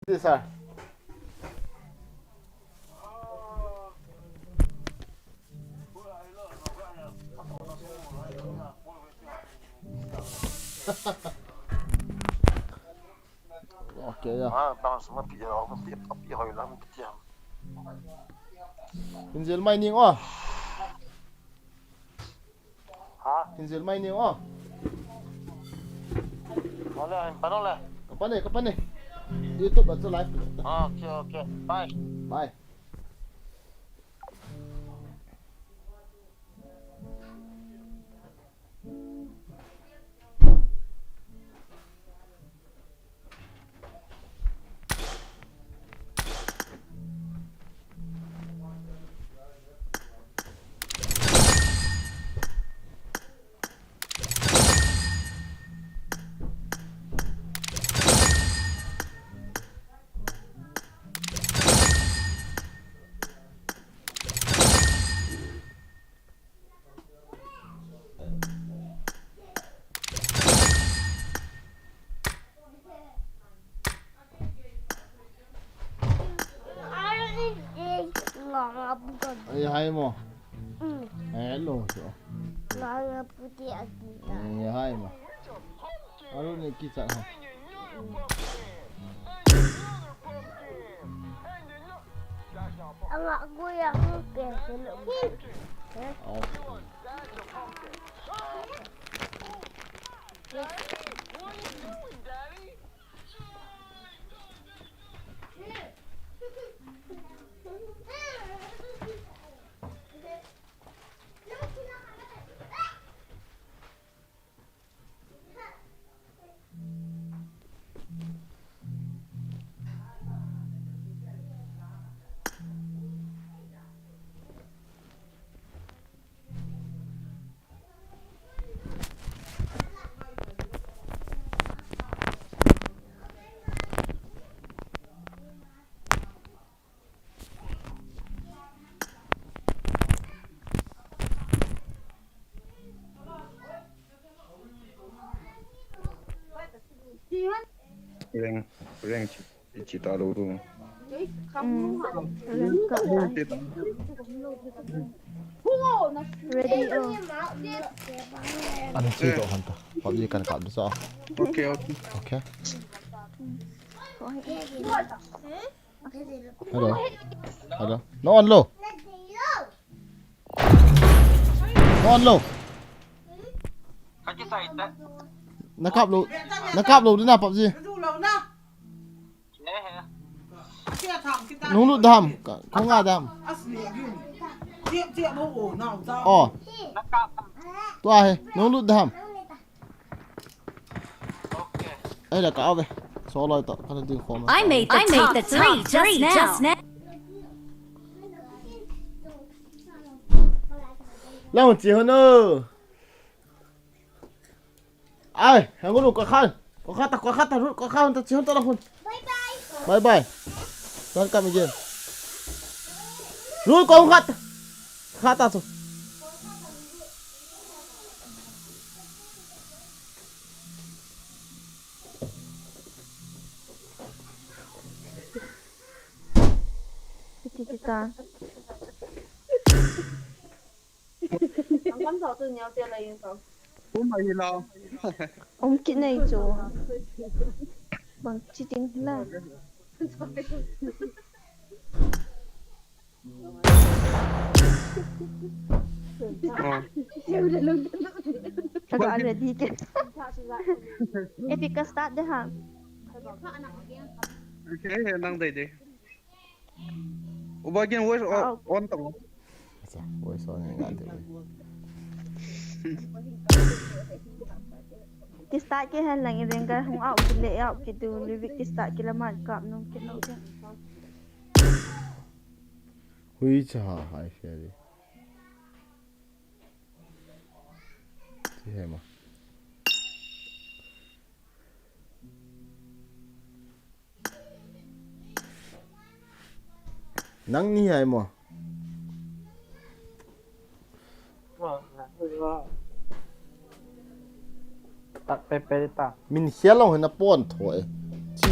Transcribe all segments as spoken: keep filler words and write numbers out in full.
This, sir. Okay, yeah. Ah, bounce ma pi, ah, ma pi, ma pi hoi lam pi tiam. Injil mai ning o. Ha? Injil mai ning o. Ole, pan ole. Kapan e, kapan e. YouTube a chu live. Okay, okay. Bye. Bye. Ai, hai mo. Mm. Hello, so. Mama puti ati. Ai, hai mo. Aru ni kicha ha. Ang ako yung pwede. Oh. Reng, reng chi, chi ta lo tu. Mm. Reng ka ta. Ready, oh. Ana chi to han ta. PUBG kan kap sa. Okay, okay. Okay. Hello. Hello. No on lo. No on lo. Na kap lo. Na kap lo ding na PUBG. Nung lut dam. Ka, kong a dam. Oh. Tua he. Nung lut dam. Ai la ka ave. So loi to, ka ding khom. I made the, I made top the top three just now. Lang chi ho no. Ai, hang lu ka khan. Ka kha ta, ka kha ta, ru, ka kha ta chi ho ta la hun. Bye bye. Bye bye. Don't come again. Ru ko kha ta. Kha ta chu. Piti kita. Ang kam sa tu niya siya la yung kam. Um, ay, lao. Um, kinay chu. Bang cheating la. Oh. Taga ready ke. Epic ka start de ha. Okay, nang dai dai. Uba gen voice on, on tong. Acha, voice on ni ga de. Ki start ke han lang i venga hung out ki le out ki du li ki start ki la man kap nung ki lo ke. Hui cha ha hai feri. Ti hai ma. Nang ni hai mo. Tak pepe ta. Min hialong hena pon tho e. Chi.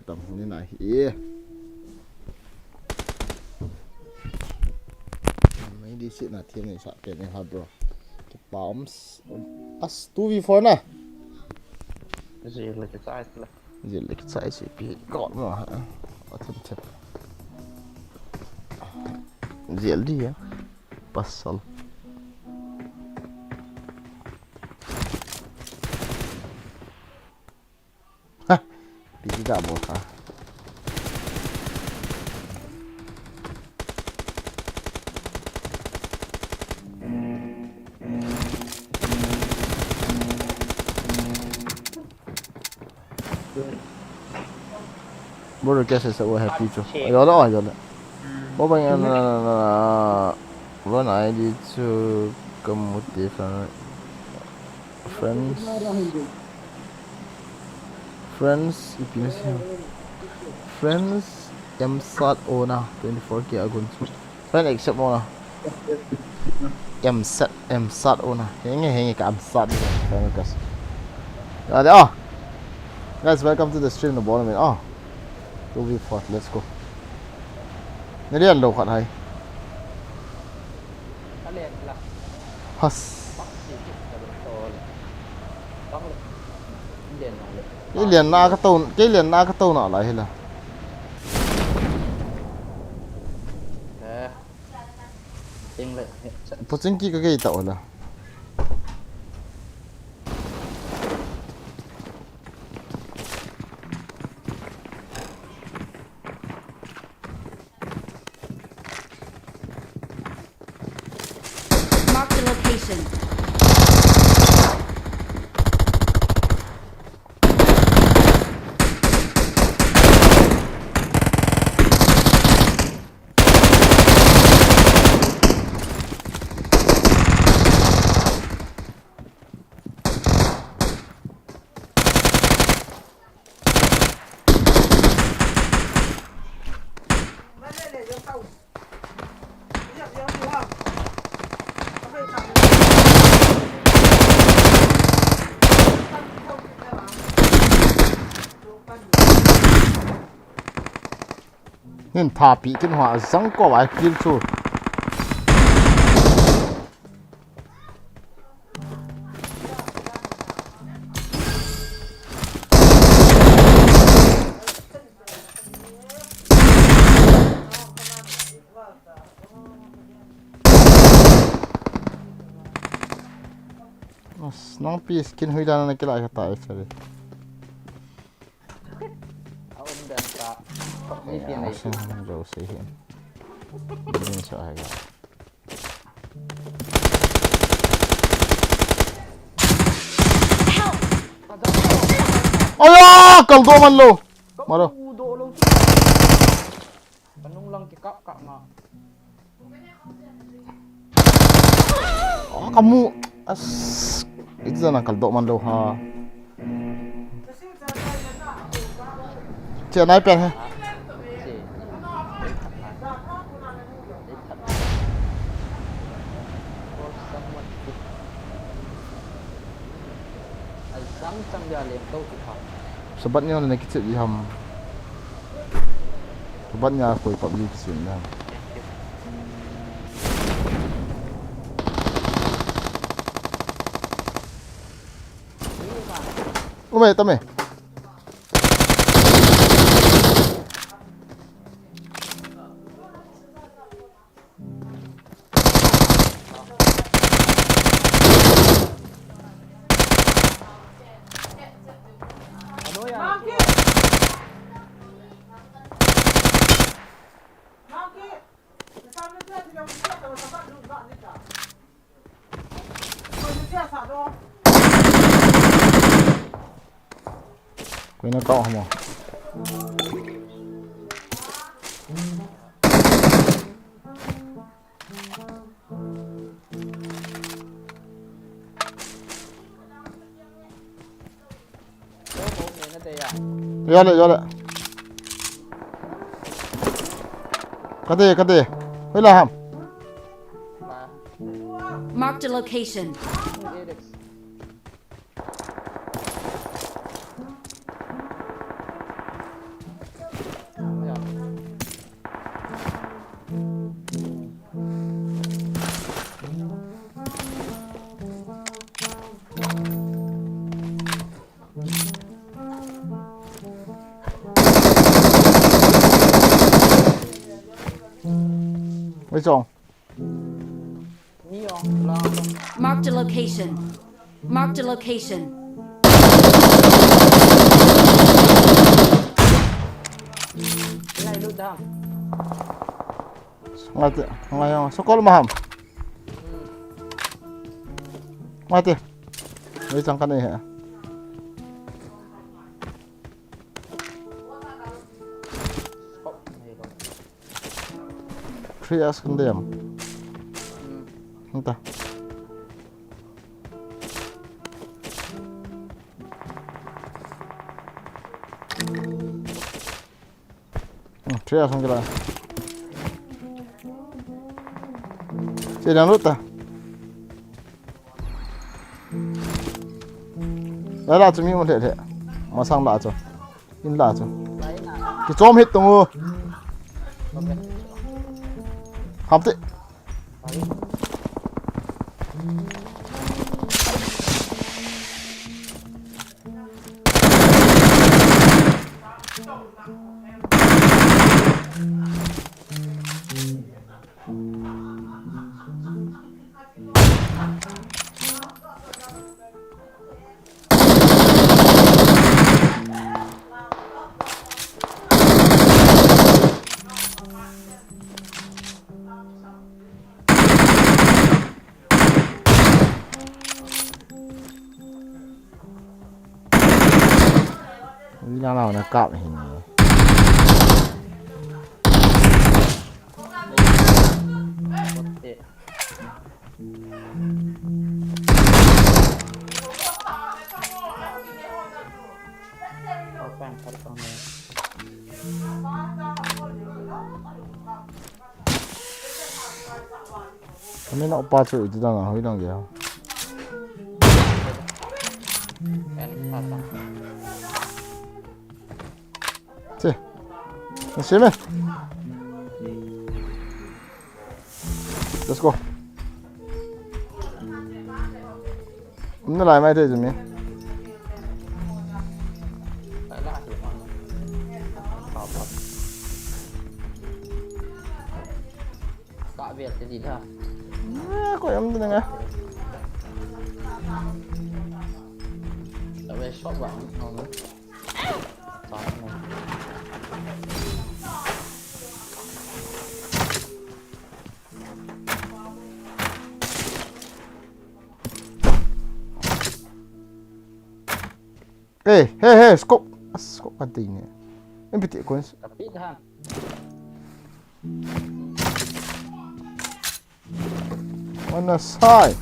tam ni na hi. Mai di si na thiam ni sa pe ni ha, bro. Kipa um s-, as two v four na. Jil le kichai le. Jil le kichai si pi ko no ha. Athim thim. Jil di ya. Pasal. Ha. Pi di da bo ka. Bro, guess is so happy too. Ayo la, ayo la. Bo bang na na na. Run I D to come with the friend. Friends. Friends, ipi na siya. Friends, M sat ona, twenty-four K agun. Friend accept mo na. M sat, M sat ona. Henge, henge ka M sat. Friend request. Ya, de, oh. Guys, welcome to the stream, the bottom. Oh. Two v four, let's go. Nalian lou khat hai. Has. Kei lian na ka to, kei lian na ka to na lai hi la. Puching ki ka kei ta ola. Mark the location. Nin thapi kin hua zang ko ai pil chu. As, nang pi skin hui dan na kila ka tai fere. A um dan ka. Ni pi nei. Asin jo se hin. Din sa ai ga. Aya, kal do man lo. Maro. Kanung lang kikap kap nga. Oh, kamu. As. Itu dah nakal dok man lo ha. Cia nai pen ha. Sabat ni na kichit di ham. Sabat ni a koi PUBG kichit na. Ome, tame. Koi na kau hamo. Yale, yale. Kade, kade. Hoila ham. Marked a location. Wei chong. Marked a location. Marked a location. Ngai lut da. Ngai te, ngai yang. Sokol maham. Ngai te. Wei chang kan ei he. Three S kan dem. Nta. Hmm, three S kan kila. Che dan lut ta. Lai la chu mi mu le le. Masang la chu. In la chu. Kichom hit tung u. Kham te. Ui, nang nang na kap hin. Kami na upa chu itu dang a, hui dang dia. Che. Na se me. Let's go. Um, na lai mai te chu mi. Ka vel te di da. Ah, ko yam de nga. Ka vel shot ba. Hey, hey, hey, scope. Ah, scope ka dei ne. M P T ko. Ka pi da. Mana sai.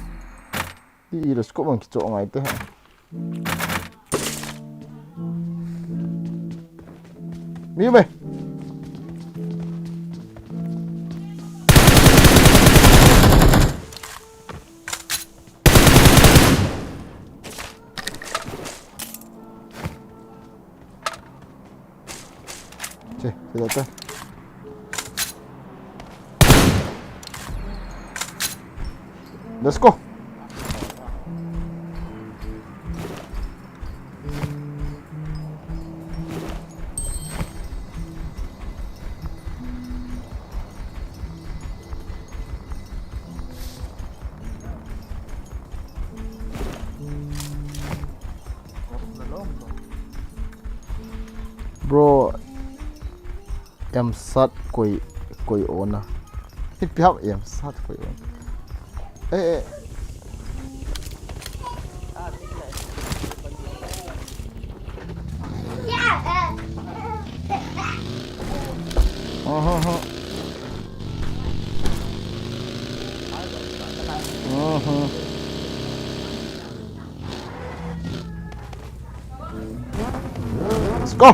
Ti i le scope man kicho ngai te. Mi me. Che, che, che. Let's go. Bro, em sat koi, koi ona. Ipi ham em sat koi em. Eh, eh. Aha, aha. Aha. Let's go.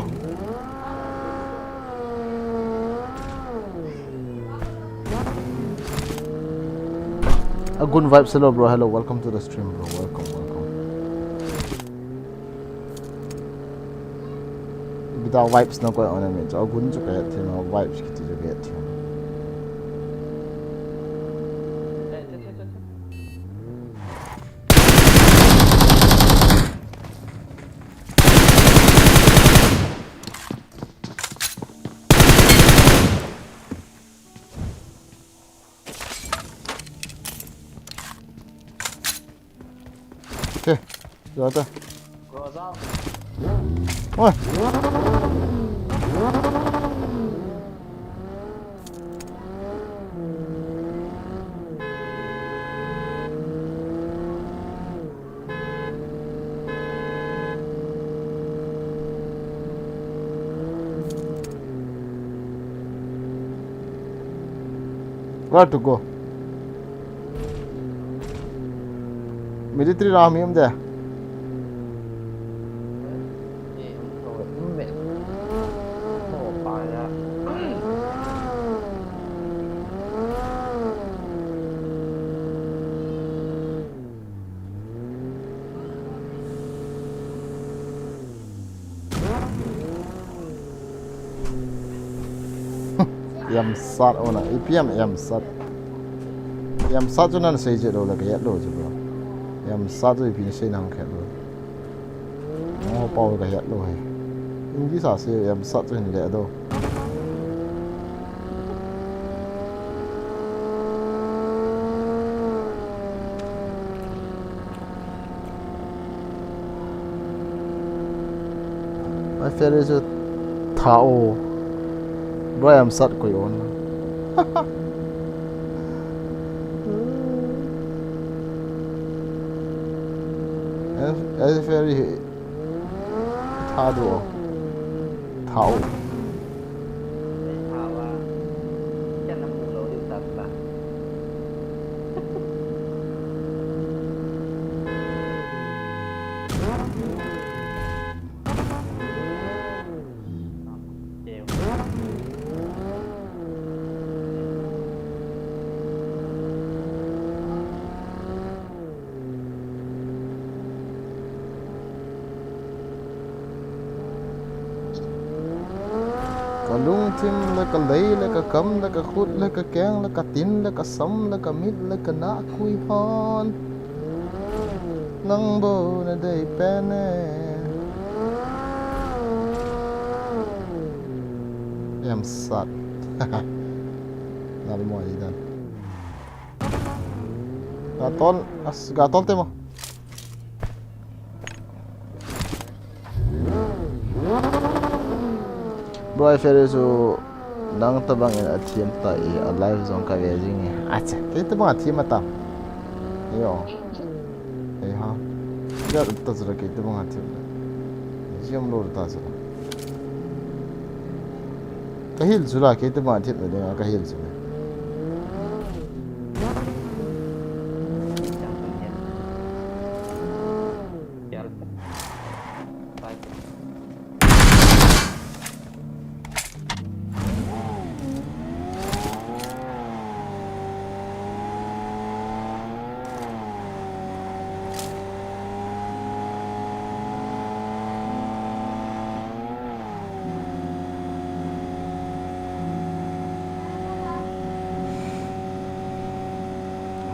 A good vibes, hello bro, hello, welcome to the stream bro, welcome, welcome. Ipi da vibes na koi ona mi, a good chu kahet thei na, vibes kiti chu kahet thei. Okay, jao ta. Oi. Where to go? Military ram yam de. Yam sat ona, ipi ham yam sat. Yam sat chu nan sei je lo la ka het lo chu bro. Yam sat chu ipi sei nang khet lo. Mo pau ka het lo he. English a sei yam sat chu hin le do. My favorite is Thao. Bro, I'm sad koi on. As very Thao. Thao. Ka lungthim le ka lei le ka kam le ka khut le ka keng le ka tin le ka sam le ka mit le ka nah khui hon. Nang bou na dei pen e. Em sat. Nal mo i dan. Ga tol, as, ga tol te mo. Bro, I feel so nang tabang in a thiam ta e, a live jong ka ve jing e. Acha, kei tabang a thiam ta. Yo. Ei ha. Ya ta jira kei tabang a thiam ta. Jiam lo ta jira. Ka hil jula kei tabang a thiam ta ding a ka hil jula.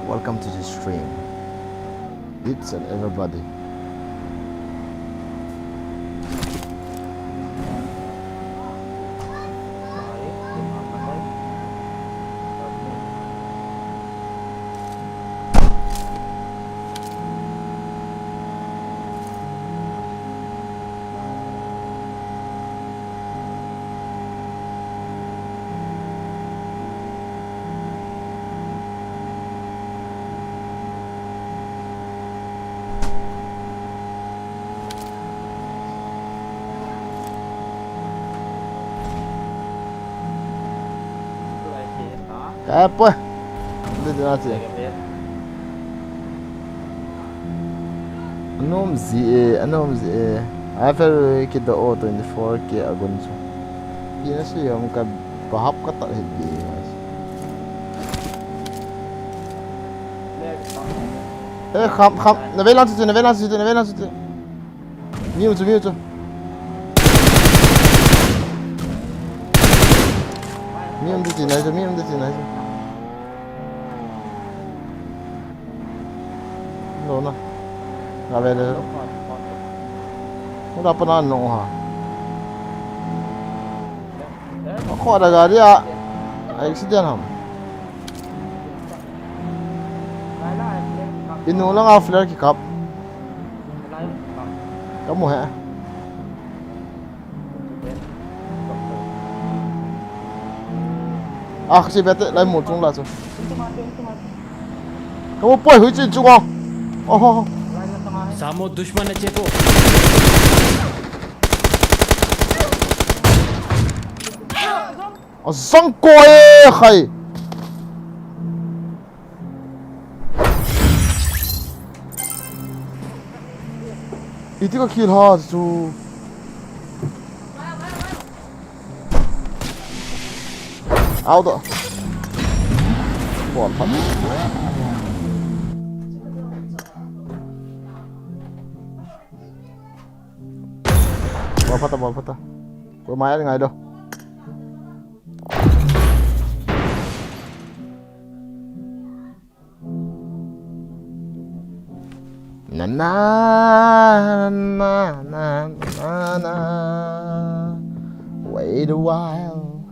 Welcome to the stream. Each and everybody. Ka poi. Dei dei na che. Anom ji e, anom ji e. Ai, fel ki do o twenty four K agun chu. Ki na si yom ka bahap ka ta hi ki. Eh, kham, kham. Na ve lang chu, na ve lang chu, na ve lang chu. Mi um chu, mi um chu. Mi um chu, ti nai chu, mi um chu, ti nai chu. Lo na. Nga ve le. Nga pa na no ha. Kho da gari a. Accident ham. Inu lang a flare kikap. Kamu he. Ah, kasi bete lai mu chung la chu. Kamu poi hui chin chung o. Oho. Samo dushman na chepo. Azang ko e khai. Iti ka kill ha chu. Au da. Bol phat. Bol phat, bol phat. Ko mai ngai do. Na, na, na, na, na, na. Wait a while.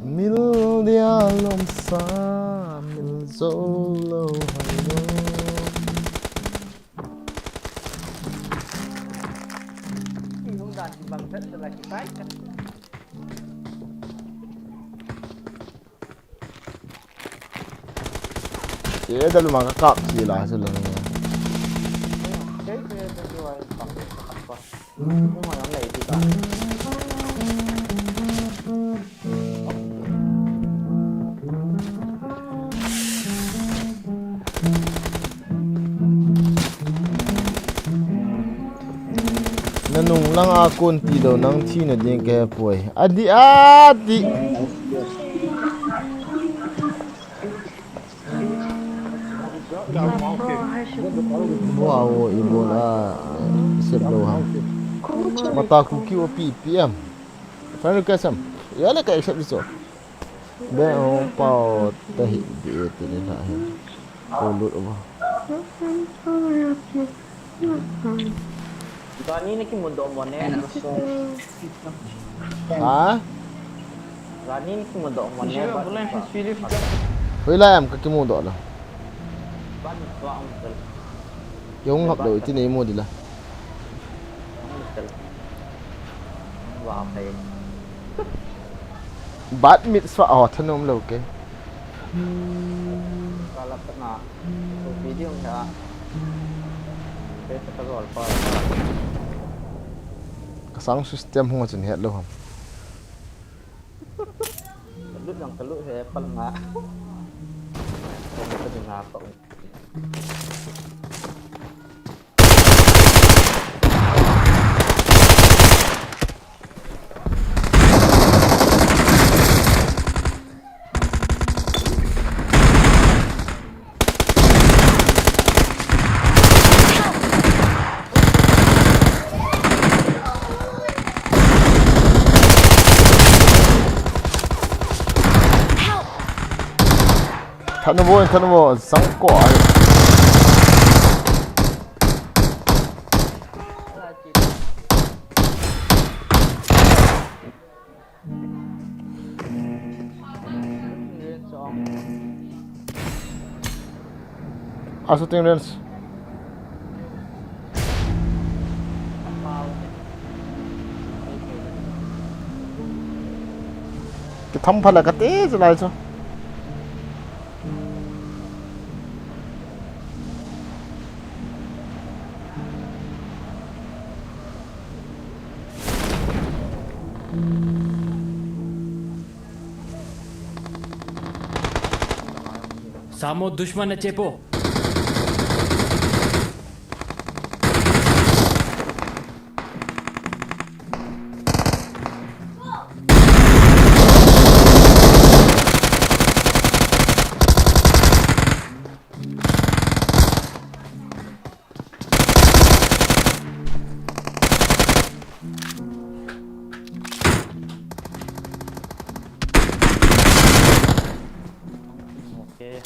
Mil dia lom sa, mil zo lo hai lo. Hung dan bang set la ki pai ka. Ye da luma ka kap si la su lo. Dei pe da luma ka kap. Luma yang nei di ka. Nanung langa kon tilou nang thina ding kahe poi. Adi, adi. Bua o ibol a sep lou ham. Mata ku ki o pi pi am. Friend request am. Ya le ka accept so. Be o pao ta hi di e ti ni la he. Ko lut o ba. Rani na kimudoh mo ne. Ha? Rani na kimudoh mo ne. Hoilai am ka kimudoh la. Ban wa ang tel. Yung hap do iti nei mo di la. Ang tel. Wa pai. Bat mit swa o thanom lo ke. Kala kana. So video nga. Pe ta ka rol pa. Ka sound system hung a chun het lo ham. Ka lut lang ka lut he pal nga. Kong ka dinga ka. Thanom o, thanom o, sang ko ai. A shooting range. Kitham phala kati chu lai chu. Samo dushman achepo. Okay.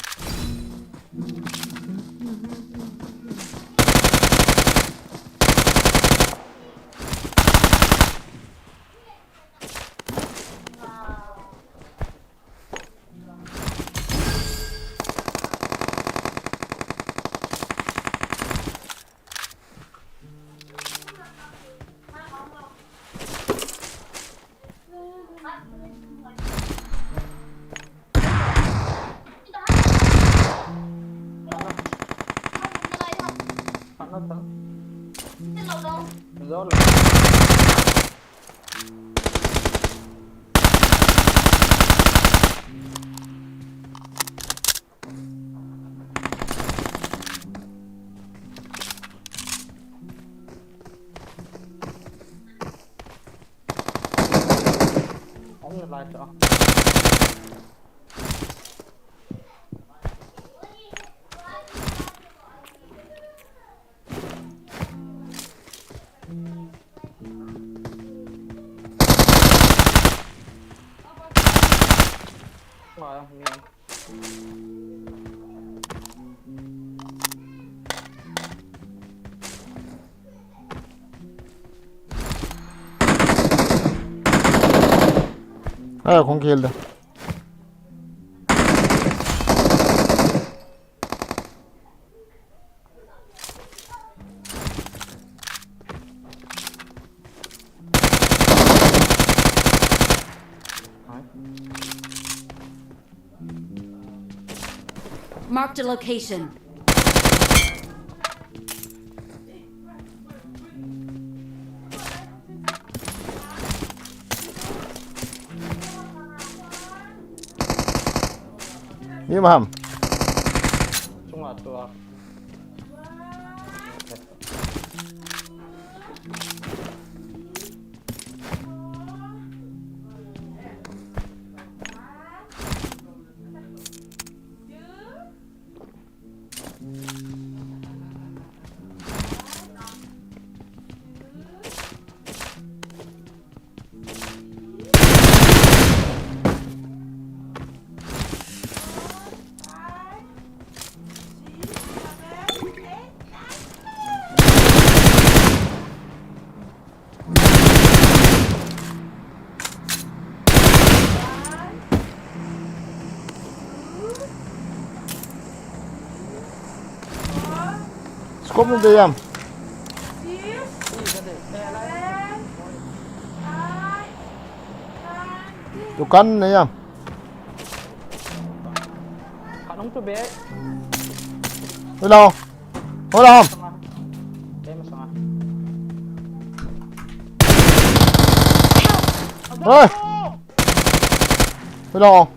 Aya, kong khel da. Marked a location. Ni maham. Chunga tua. Scope ni de yam. Dukan ne yam. Hello. Hello. Oi. Hello.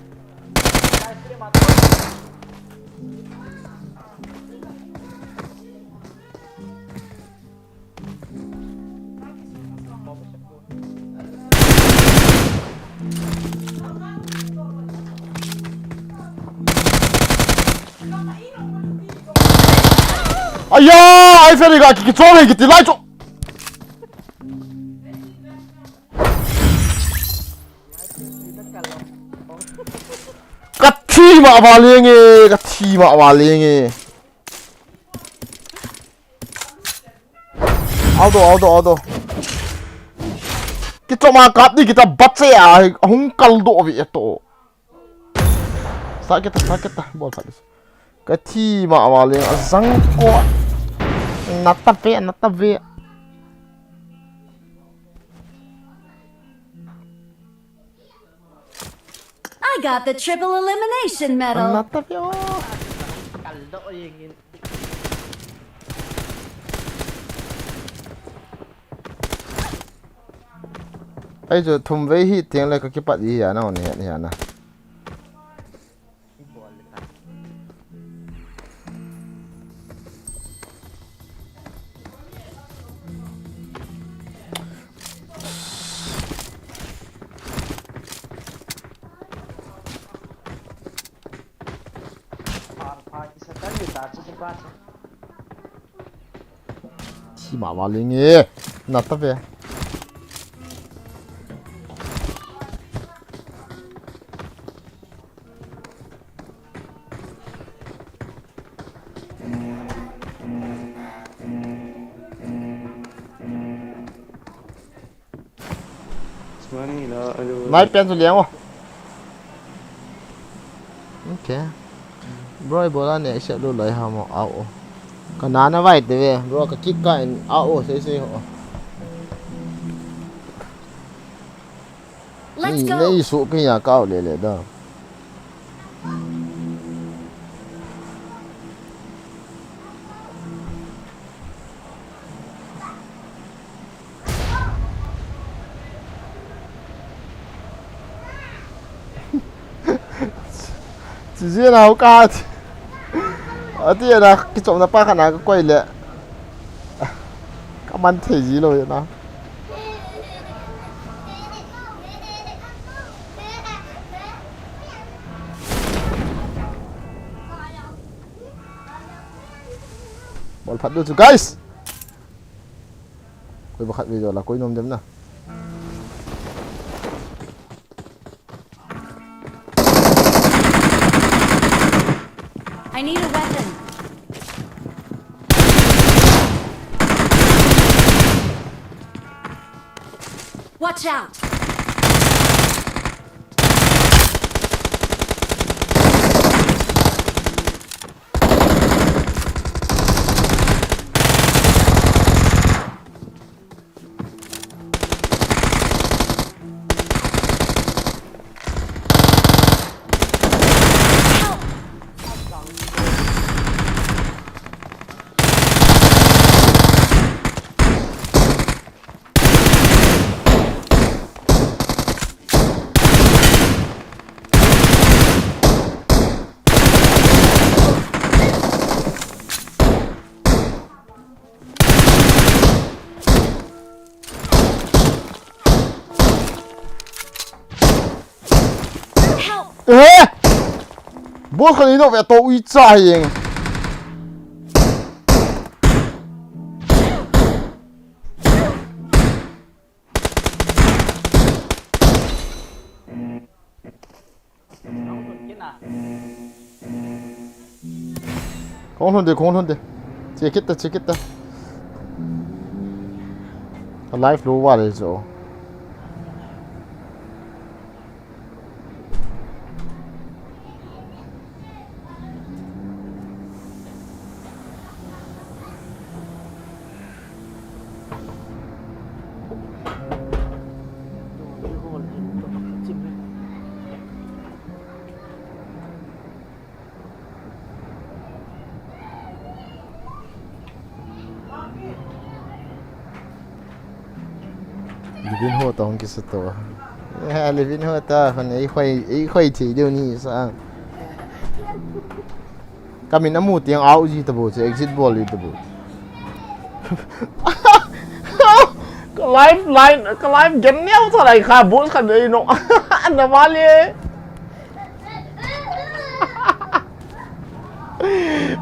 Aya, ai feri ga ki, ki chom he ki ti lai chu. Ka thi ma va lenge, ka thi ma va lenge. Auto, auto, auto. Kichom a kap di kita bat se a, hung kal doh ve to. Sa kita, sa kita, bol sa kita. Ka thi ma va leng a jang ko. Na ta ve, na ta ve. I got the triple elimination medal. Na ta ve. Kal doh jeng in. Ei chu thum vei hi teng le ka kipat ji hi ana on hi ana. Thi mama linge. Na ta ve. Mai pen chu liang o. Okay. Bro, ibola ne accept lou lai ham o, au o. Ka nana vai te ve, bro, ka kick ka in, au o, sei sei ho. Let's go. Nei su ke ya ka le le da. Chi ji na ka. Ati na kichom na pa ka na ka koi le. Ka man thei ji lou na. Bol phat du chu, guys. Koi ba khat video la koi nom dem na. I need a weapon. Watch out! Eh! Boss khat in a ve to ui cha hi jeng. Khong lhun de, khong lhun de. Che kit ta, che kit ta. A life low vale jo. Living ho ta hung kisa to. Ya, living ho ta hon ei khoi, ei khoi thei deu ni sa. Ka min amu tiang au ji ta bo che exit bol ji ta bo. Ka lifeline, ka life gen neo ta lai kha bo kha dei no. Na vale.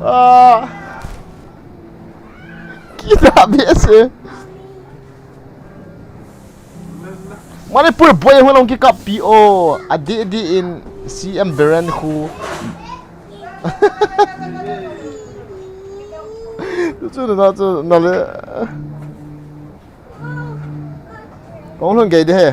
Ah. Kita biasa. Manipur boy hung long kikap pi o. Adi adi in C M Biren khu. Tu chu na chu na le. Kong lhun gei de he.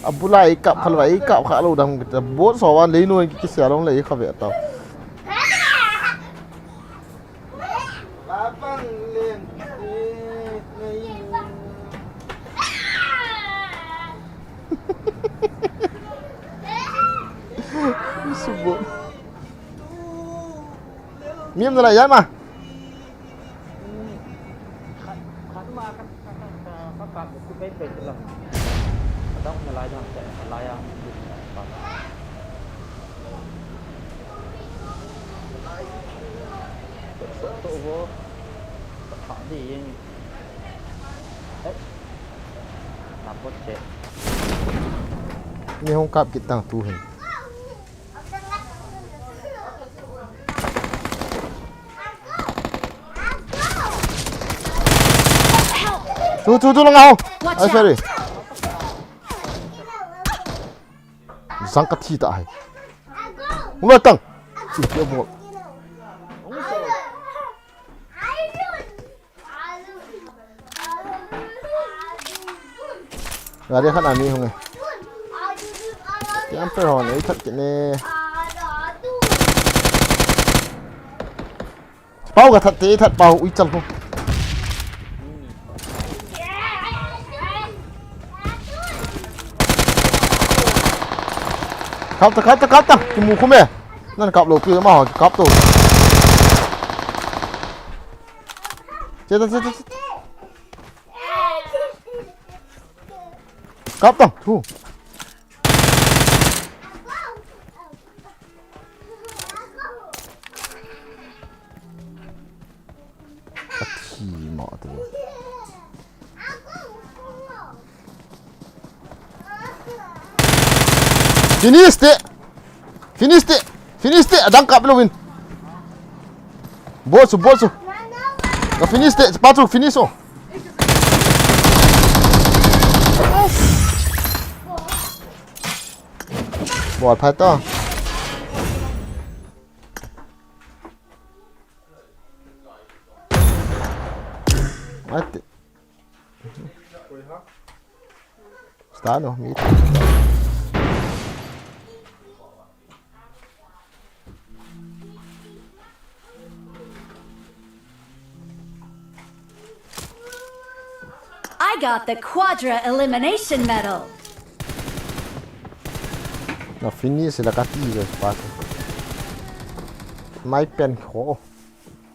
Abula i kap khalwa i kap kha lo dang kita bot so wan lei no ki kisia long lei kha ve ta. Mi um nalai jat ma. Mi hung kap kit tang tu hin. Tu, tu, tu, lang ako. Ay, sorry. Sang ka thi ta ai. Hung la tang. Chi, chi, bo. Gari khat a mi hung e. Camper hon ei that kit ne. Pau ka that te, that pau ui chal ko. Kap ta, kap ta, kap ta. Kimu khu me. Nan kap lou pi ma ho kap to. Che ta, che ta, che ta. Kap tang, thu. Athi mo tu. Finish te. Finish te. Finish te. Adang kap lou in. Bol su, bol su. Ka finish te. Pa chu finish o. Bol phai to. Ate. Start no, mid. I got the Quadra Elimination Medal. Na finish la ka ti le pa. Mai pen kho.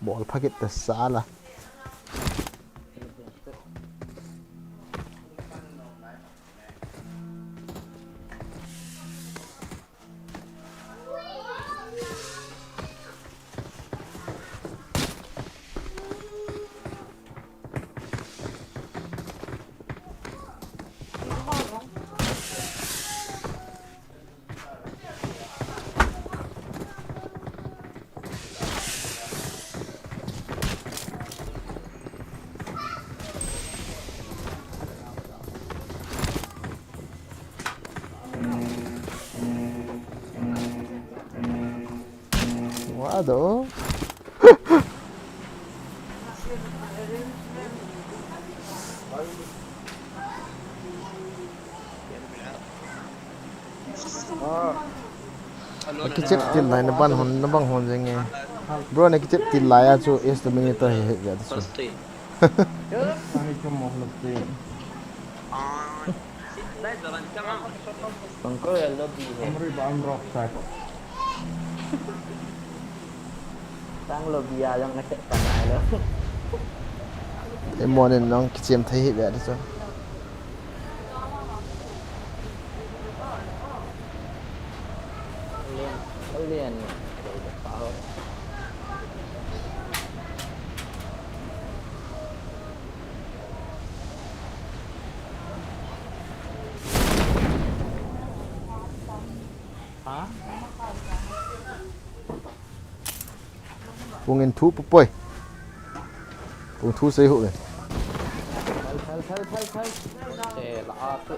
Bol pha kit ta sala. Wa do. Na kichep til lai na ban hon, na bang hon jeng e. Bro, na kichep til lai a chu S W ni to he he ya chu. Ani chum mo lo te. Bangkok lobby ho. Amri ba am rock sa ko. Tang lobby a jong na chet pan ai lo. Emon in nong kichem thei hi ve de chu. Lian, lian. Pung in thu pu poi. Pung thu sei hu ve. Thal, thal, thal, thal, thal. Eh, la a tu.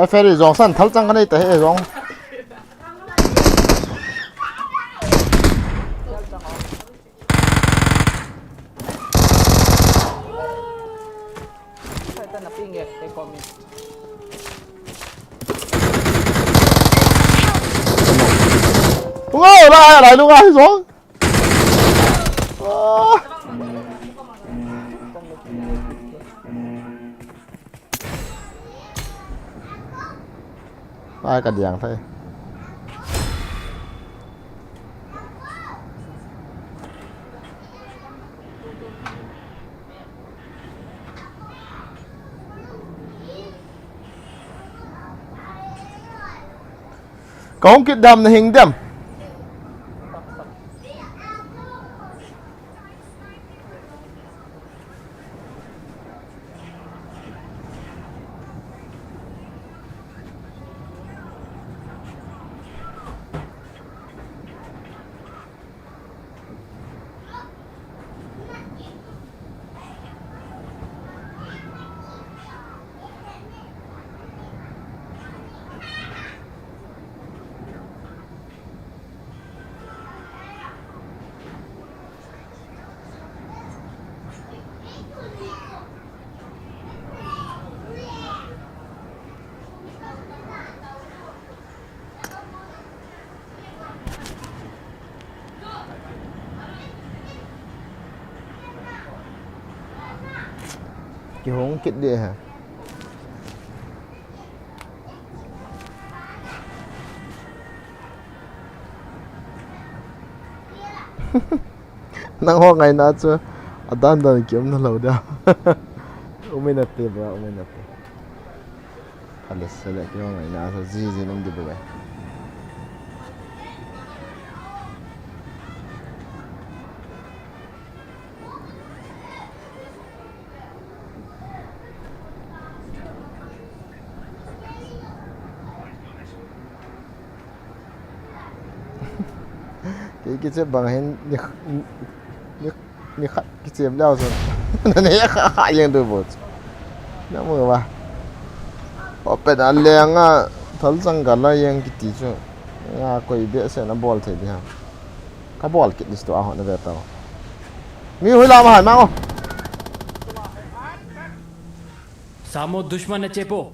Ai, Ferry, jong san thal chang ka nei ta he, jong. Wow, lai, lai, lunga hi jong. Ah. Lai ka diang thei. Ka hung kit dem, na hing dem. Kihong kit ding ahi. Nangho ngaina chu adan dan kium nalou dia. Umei nate bro, umei nate. Kale sele kihong ngaina chu jiji nung di bro. Kei kichep bang hin ni, ni, ni khat kichep leu chun. Nane kha kha jeng diu bou chu. Namu va. Open a lenga thal jang gala jeng kiti chu. Nga koi behseh na bol thei di ham. Ka bol kit list tu a hon na ve tau. Mi hui lam a hai mang o. Samo dushman na chepo.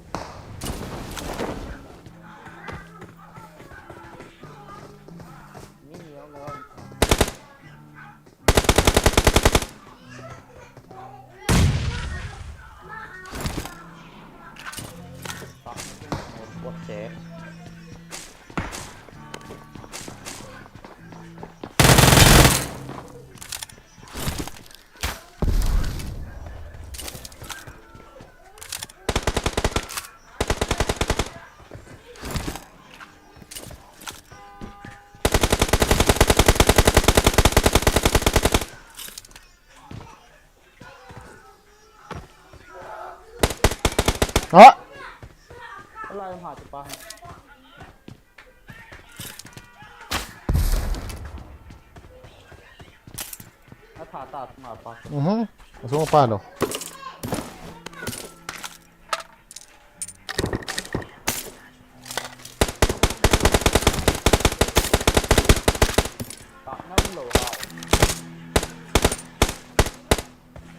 Ha? Ala em ha tu pa. Atha ta ma pa. Mhm. Asung pa lo.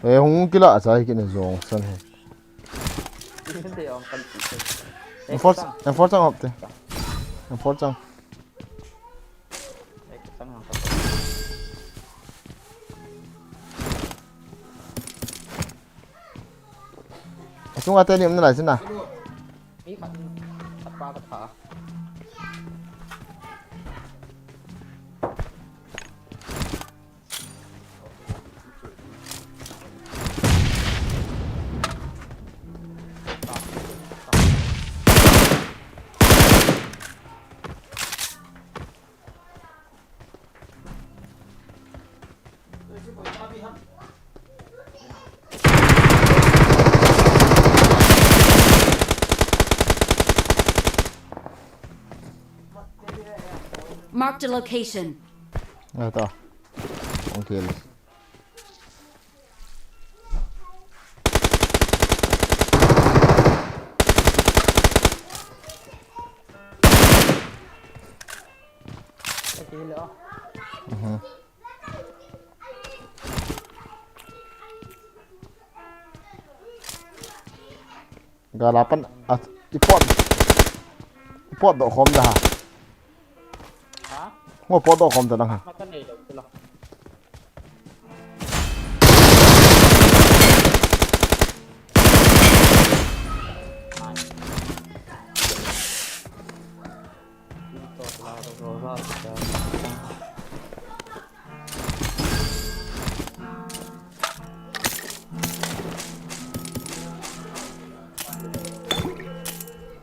Ei, hung kila a chai kine jong san he. Enforce, enforce ang opte. Enforce ang. Asunga teni umna lai sina. Marked a location. Ata. Okay. Mhm. Gala pan a, i pot. I pot doh khom da ha. Ha? Ngo pot doh khom da lang ha. Ma ka nei lo tu la.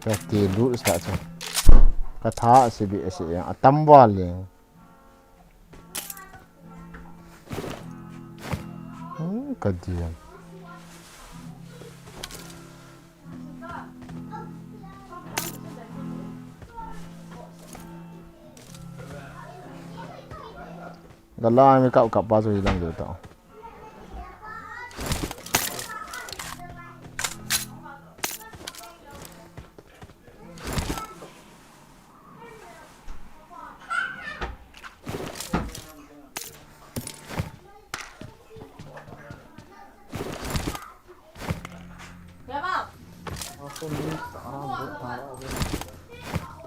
Ka ti lu sa chu. Ka tha si bi si a tam val le. Hmm, ka diam. Gala mi kap kap pa chu hilang de ta.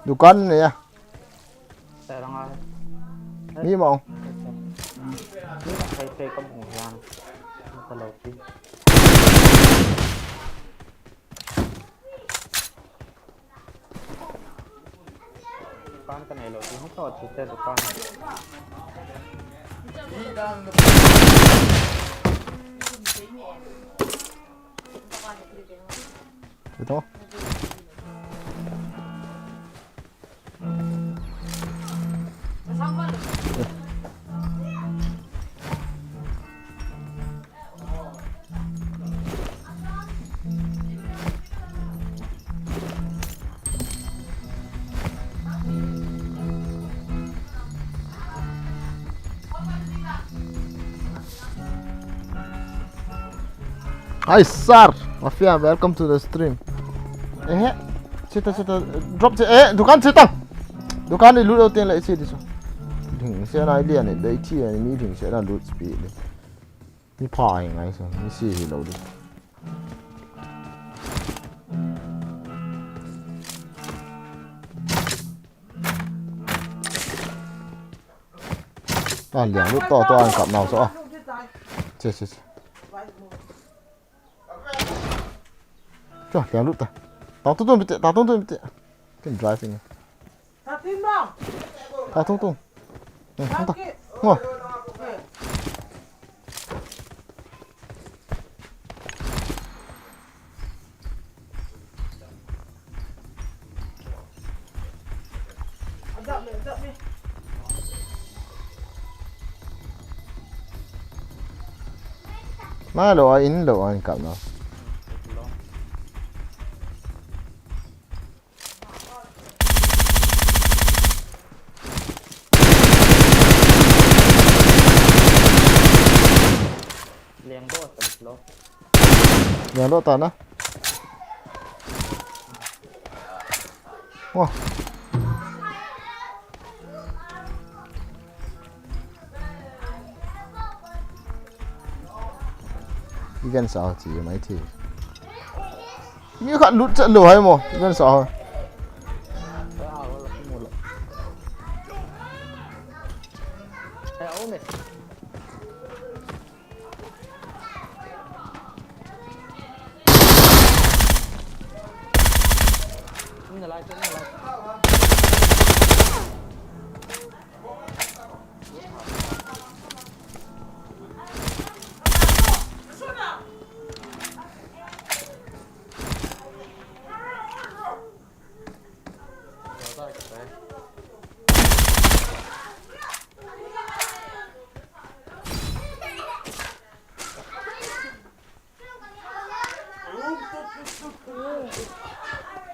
Dukan ne ya. Ni mo. Dukan ka nei lo, ti hung to, ti te dukan. Ito. Hi, sir. Mafia, welcome to the stream. Eh, sita, sita, drop, eh, dukan sita. Dukan ni lut lo ten la isi diso. Ding se na ilian ni dei ti ni ding se na lut speed. Ni pha ai ngai so, ni si hi lo di. A liang lut to to an kap nau so a. Che che che. Cho liang lut ta. Ta tu tu mi te, ta tu tu mi te. Kin drive ni. Ta tu tu. Hmm, ta. Ngo. Malo a in lo an kap na. Leng do ta lo. Leng do ta na. Wah. Igan sa chi mai thi. Mi khat lut chat lou hai mo, iven sa.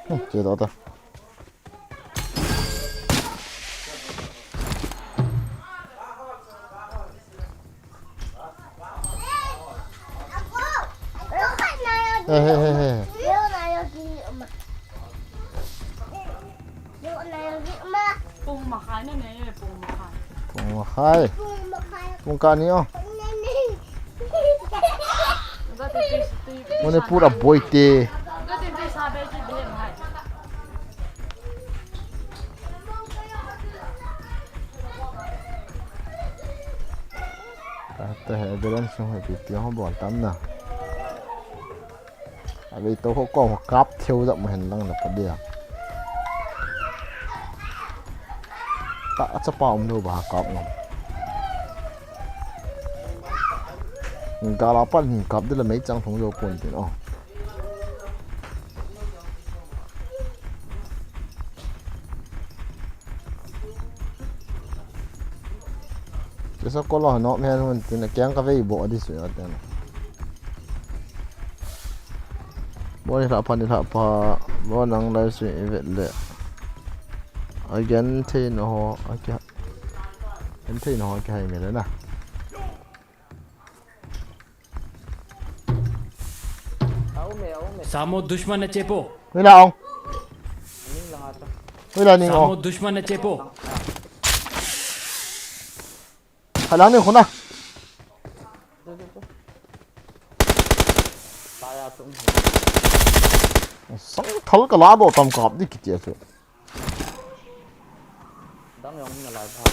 Hmm, che to ta. He, he, he, he. Pung makhai na ne, pung makhai. Pung makhai. Pung kani o. Manipur a boi te. Te he balance ho pi ti ho bol tam na. A vei to ho ko kap theu da mo hen lang na pa dia. Ta a chapa um lo ba kap ngam. Gala pan hin kap de la mei chang thong lo pon tin o. Kisa kolo no me hun tin a kyang ka vei bo di su ya ten. Bo ni la pa ni la pa bo nang lai su i vet le. Again thei no ho a kya. En thei no ho kya hai me le na. Samo dushman na chepo. Hoila ong. Hoila ning ong. Samo dushman na chepo. Halang ning khuna. Sang thal ka la do tam kap di kiti a chu. Dang yong na lai ba.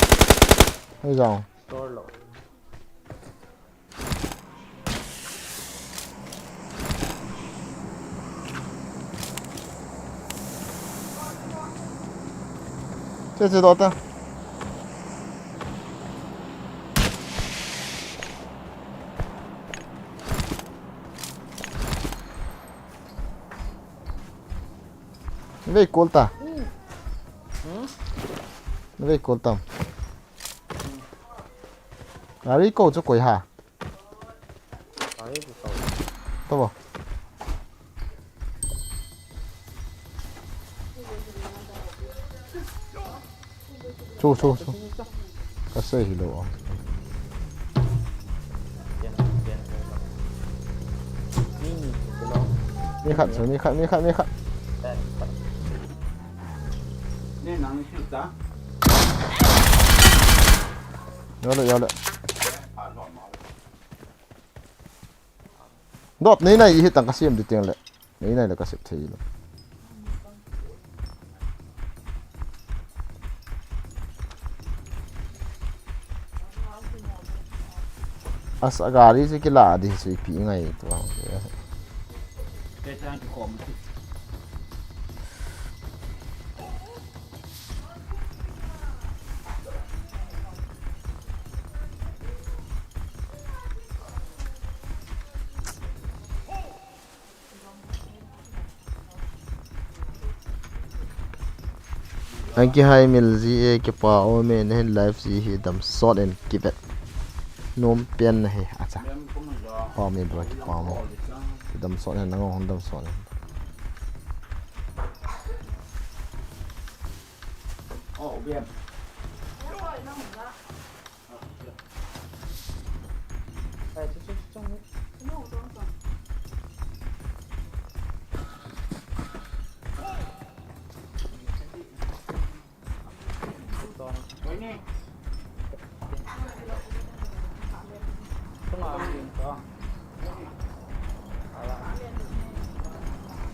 Hei jang. Tor lo. Che che do ta. Vei kol ta. Vei kol tam. Gari ko chu koi ha. Tabo. Chu chu chu. Ka sei hi lo. Mi khat chu, mi khat, mi khat, mi khat. Yo le, yo le. Dot nei nai hi tang ka siam di teng le. Nei nai le ka sep thei lo. As a gari se kila di se pi ngai tu. Ang kihai mil ji e kipa o me na hin live ji hi dam sot en kivet. Nom pen na hi acha. Pa me bro kipa mo. Dam sot en nang hon dam sot en.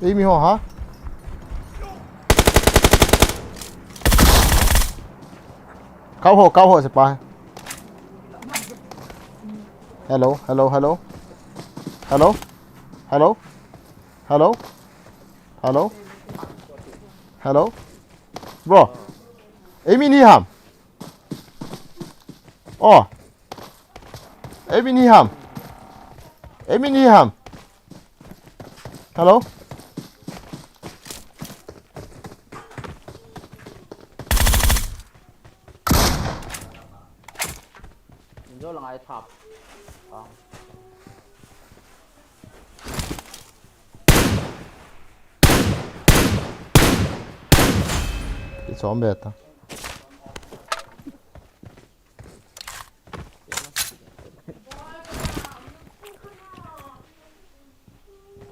Ei mi ho ha? Kau ho, kau ho sepai. Hello, hello, hello. Hello? Hello? Hello? Hello? Hello? Bro. Ei mi ni ham. Oh. Ei mi ni ham. Ei mi ni ham. Hello? Injo lang ai thap. Ah. Kichom be ta.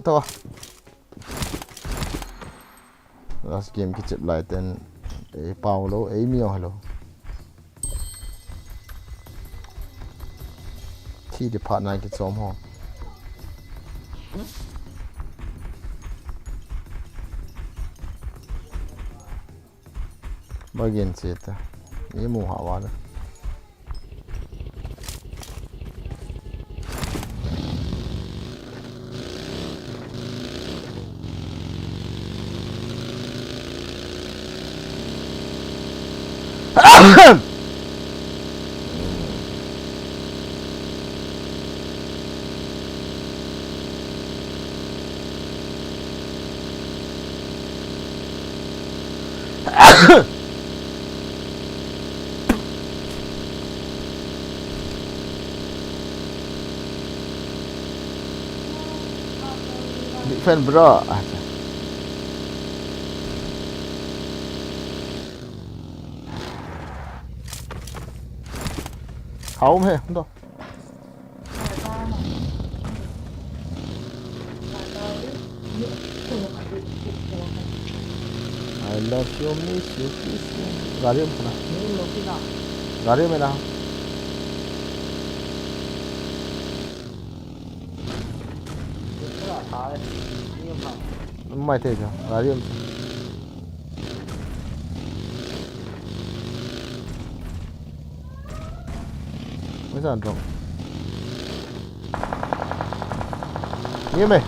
Tawa. Last game kichep lai ten. Ei pau lo, ei mi o hello. Thi di phat nai kichom ho. Bagin che ta. Ni mu ha wa da. Big fan, bro. Acha. Hao me, do. I love you, miss you, kiss you. Gari um na. Gari um na. Mai te ja. Gari um. Where's that drop? Near me.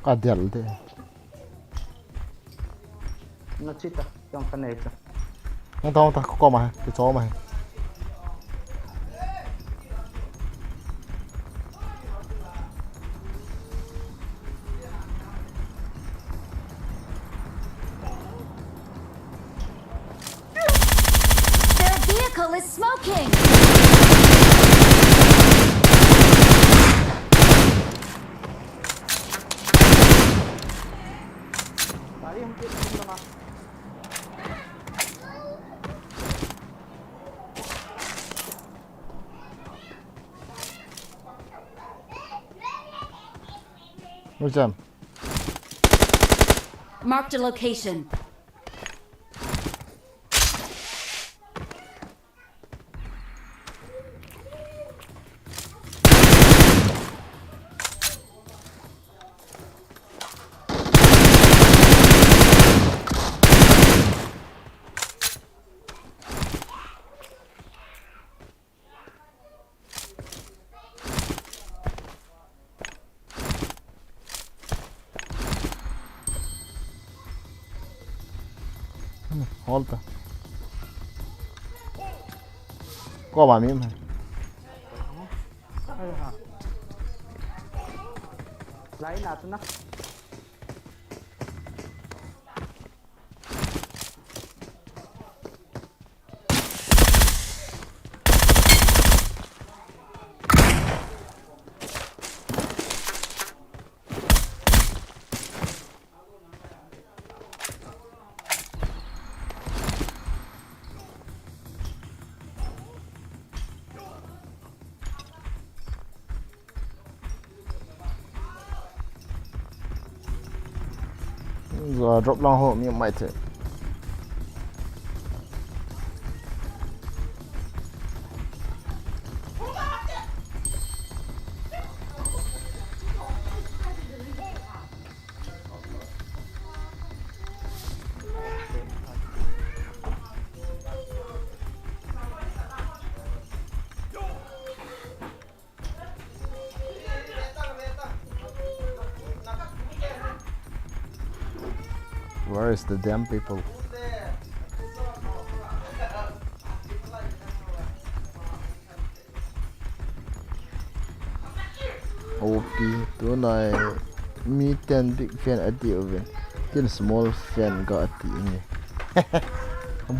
Ka del de. Na chita, yang ka nei ta. Hung ta, hung ta, ko ma, ki cho ma. Their vehicle is smoking! Where's them? Marked a location. Hmm, hol ta. Ko ba mi ma. Lai na tu na. Zo drop lang ho mi mai the. Where is the damn people? O P, tunai mi ten big fan ati uvin. Tin small fan ga ati nge.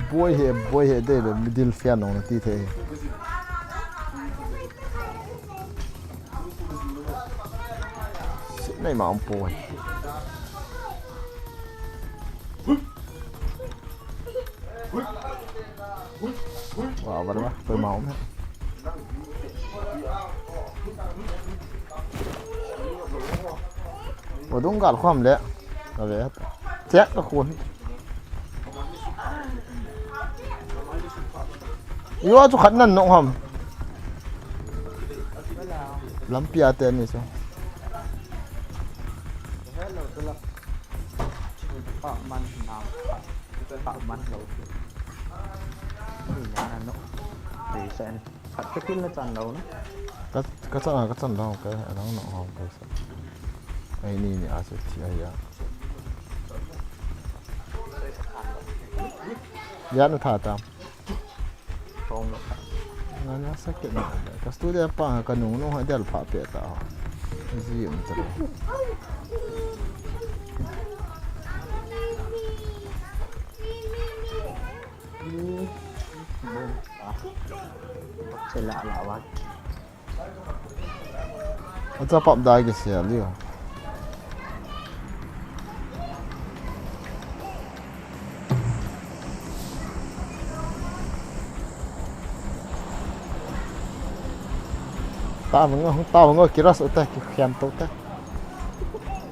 Boy he, boy he, de le middle fan nong ti the. Sit nei ma um poi. Wa, wa, wa, poi ma um he. Vadung gal khom le. Ka ve. Chek ka khun. Yo chu khat nan nong ham. Lampi a te ni chu. Hello, hello. Pa man nam. Pa man lo. Ni na no. Ni sa ni. Khat ka kil na chan lo na. Ka, ka chan, ka chan lo, ka, anang nong ham ka sa. Ai ni ni a se thi ai ya. Ya na tha tam. Kong lo. Na na sa ke na. Ka studio pa ka nung nung ha del pha pe ta. Ji um ta. Ni. Bom. Ah. Sela la wa. Acha pap dai ke sia liu. Ta vang, ta vang, kiras uta, ki khian to ta.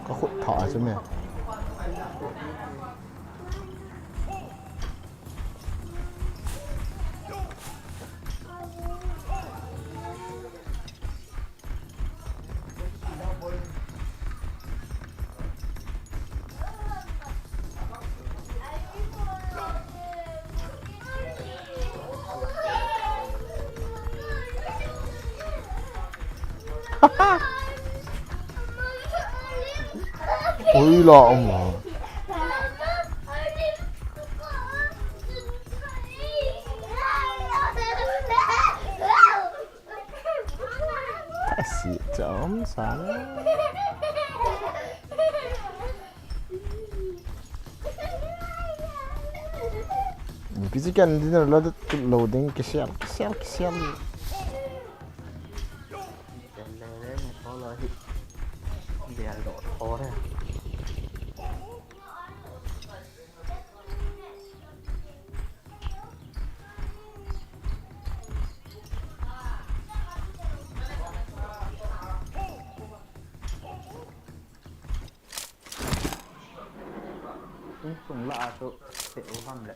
Ka khut tha chu me. Ui la um. Asi chom sa. Physical dinner la loading kisial, kisial, kisial. Insung la a chu te u ham le.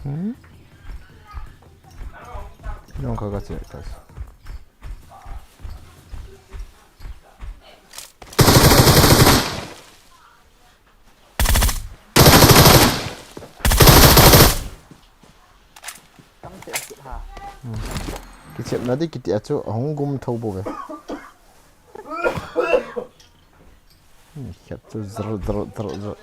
Hmm? Nong ka ka che ka. Kichepna di kiti a chu ahung gum tho bou ve. Hmm, khat chu zar, zar, zar, zar.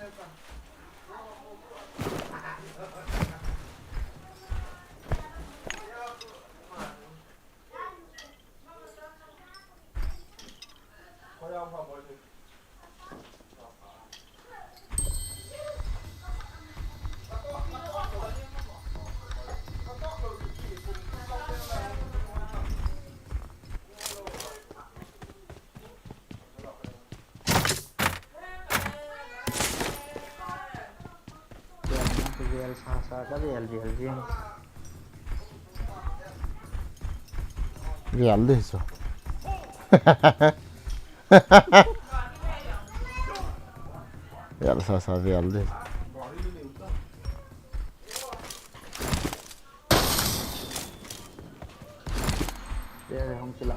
Vel sa sa ka vel vel jing. Vel di so. Vel sa sa vel di. Vel hong kila.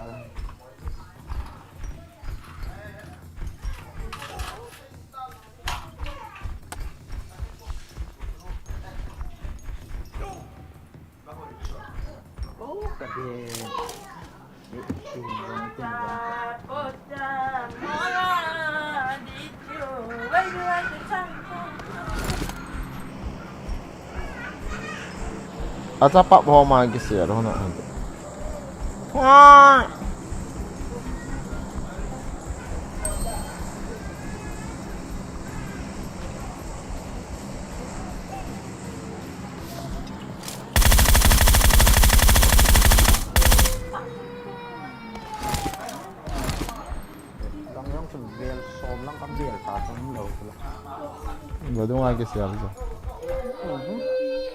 Acha pap ho ma kisia lo na. Lang jong chu vel som lang kam vel ta chang lo chu la. Dunga kisel jo.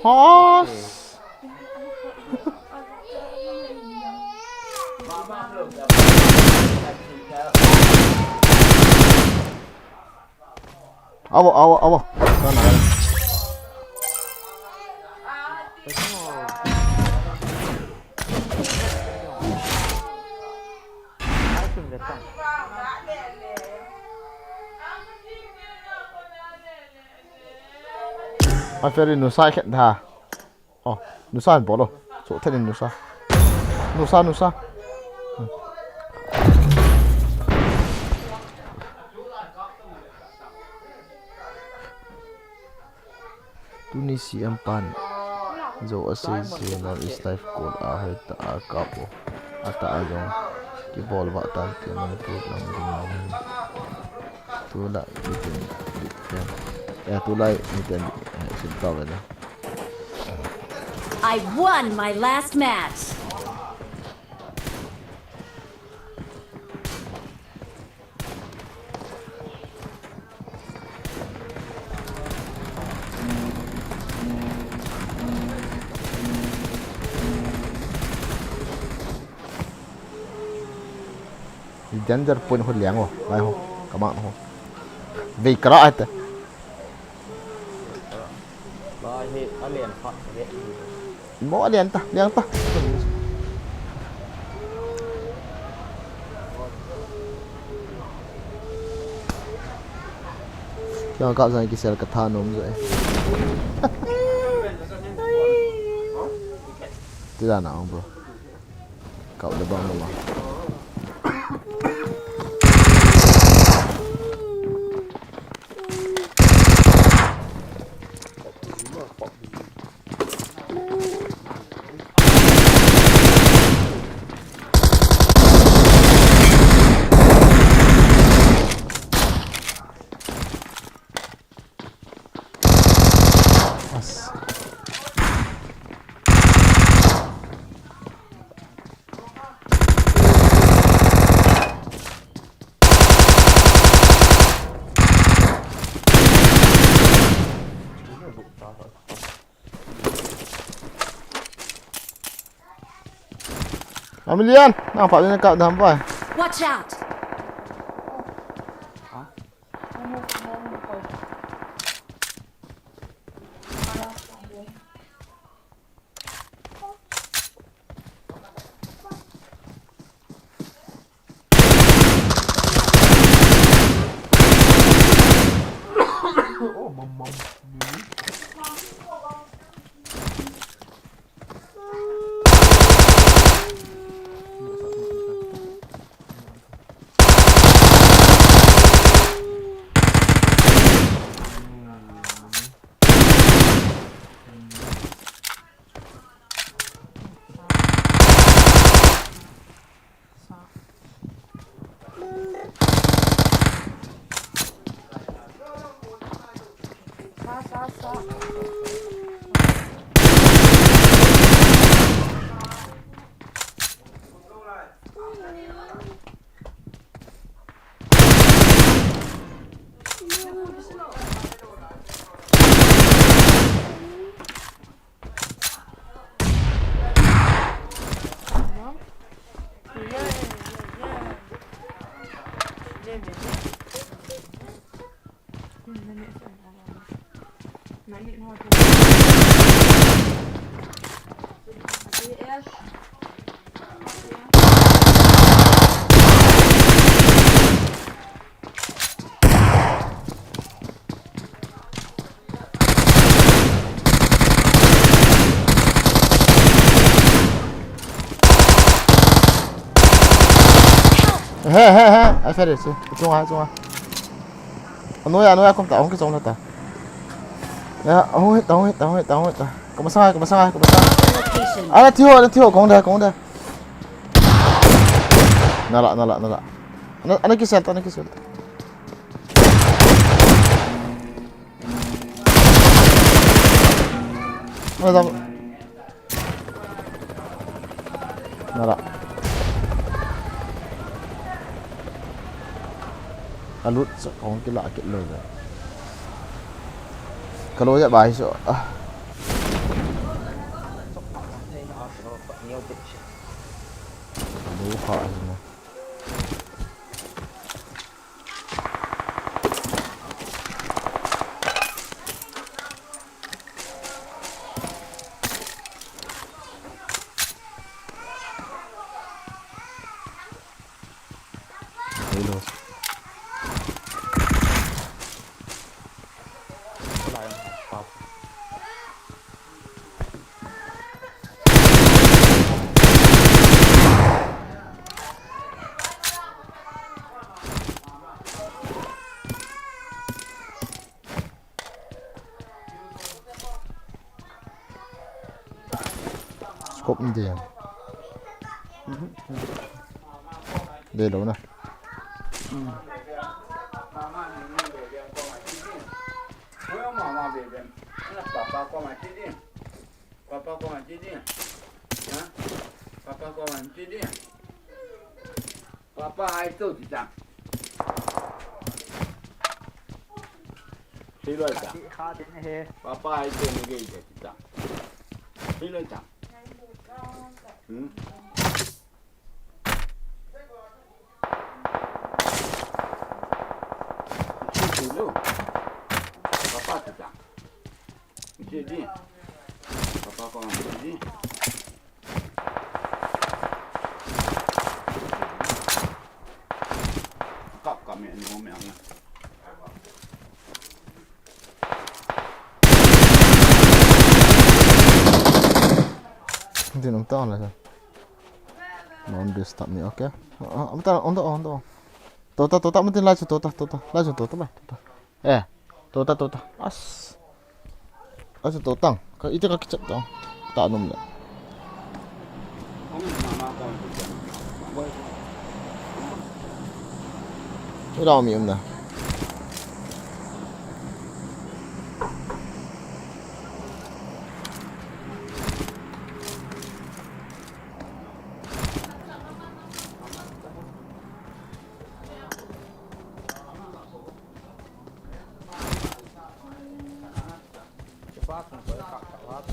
Hos. Avo, avo, avo. Sana. A feri nusa khet da. Oh, nusa hin bol o. So, then in nusa. Nusa, nusa. Hmm. Tuni C M pan. Jo asei se na is life call a hai ta a kap o. Ata a jong. Kibol va tan ti Manipur lam ding. Tulai, mi ten, mi ten. Eh, tulai, mi ten, eh, sim tau ve na. I won my last match. Danger point ho liang o, lai ho, kamang ho. Vei kara ate. Lai hi, a lian kha, he. Mo a lian ta, lian ta. Kya ka jang kisel ka tha nom jo e. Tila na ong bro. Kau le bang lo ma. As. Amilian, nampak dia dekat dalam pai. Watch out! He, he, he. Ai, fere, si. Chunga, chunga. Anoiya, anoiya, kom ta, hung ki chong ta. Ya, hung hit, hung hit, hung hit, hung hit. Kama sangai, kama sangai, kama sangai. Location. Ana thiho, ana thiho, kong da, kong da. Nala, nala, nala. Ana, ana kisel ta, ana kisel ta. Ana da. Nala. Alut sa kong kila kit lo da. Kalo ja bai so. Ah. Kalo ha hi na. Hello. Scope um ding. Dei lou na. Papa koma ti ding. Ha? Papa koma ti ding. Papa hai to ti ta. Hiloi ta. Kha ti ne he. Papa hai to ne ge ti ta. Hiloi ta. Hmm. Ti ti lo. Papa ti ta. Ti ti. Papa koma ti ti. Kap kap me ni ho me ang. Din um ta la. Non disturb me, okay. Ah, um ta, um ta, um ta. Tota, tota, matin lai chu tota, tota. Lai chu tota, lai, tota. Eh, tota, tota. As. As to tang. Ka ite ka kichep tang. Ta nom le. Ira mi um na.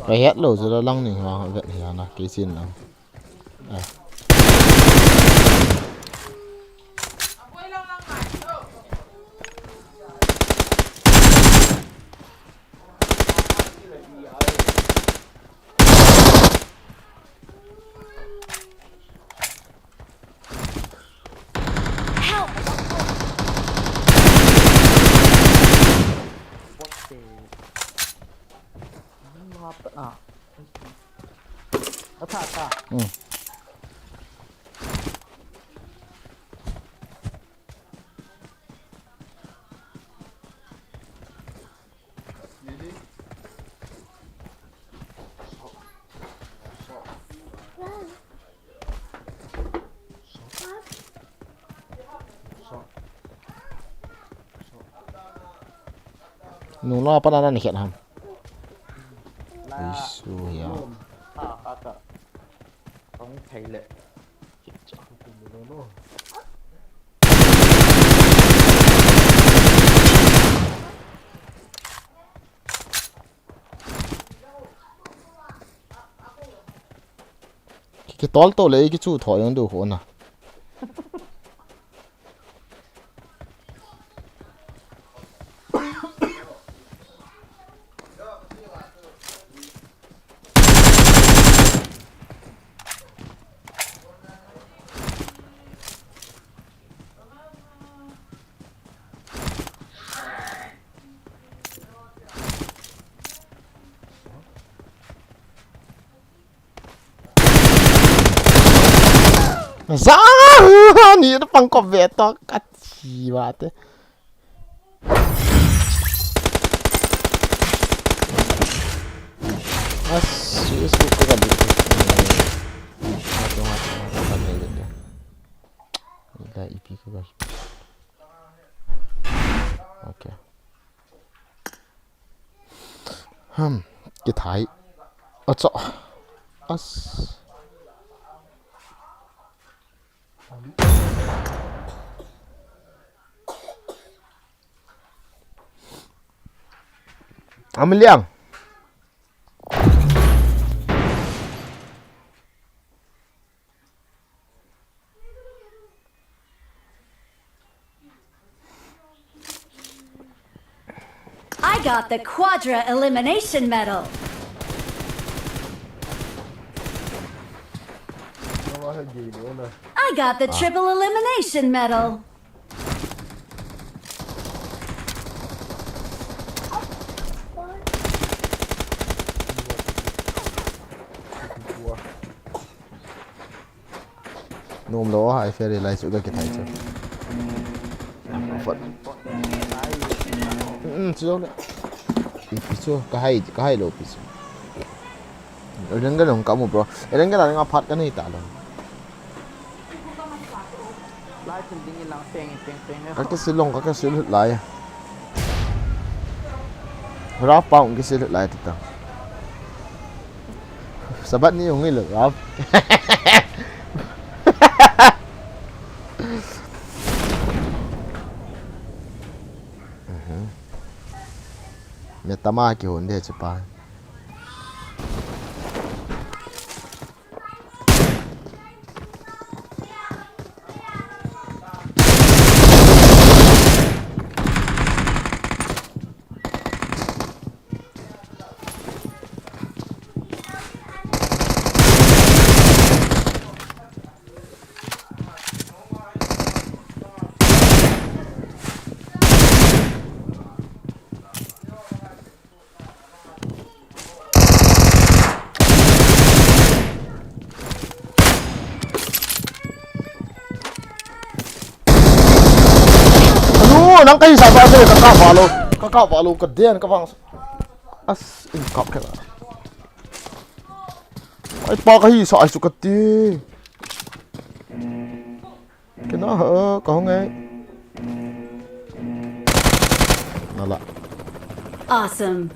Ka het lou chu la lang ning ha vet hi na kei chin lang. Eh. Help! What the? What the? Ah. Attack, attack. Hmm. Nung lo pa na na ni khian ham. Isu ya. Kong thei le. Ki, kitol to le, kichu tho jong diu ho na. Za ni pang ko ve to ka chi wa te. As, S S ko ka bi. Ila ipi ko ka. Okay. Hmm, kithai. Acha. As. Amiliang. I got the Quadra Elimination Medal. I got the Triple Elimination Medal. Nom lo, hai, fair lai chu ka kithai chu. Fat. Um, chu le. Pi, pi chu, ka hai, ka hai lo pi chu. Eren ka long ka mu, bro. Eren ka la nga phat ka nei ta lo. Lai chun ding in lang peng, peng, peng. Ka kisil long, ka kisil lai. Rap pa ung kisil lai ti ta. Sabat ni ung ilo, Rap. Mhm. Metama kihon de chu pa. Alo, nang ka hisa ba se, ka kap valo, ka kap valo, ka den ka vang. As, in kap kena. Ai pa ka hisa ai su ka ti. Kena ha, ka hong ai. Nala. Awesome.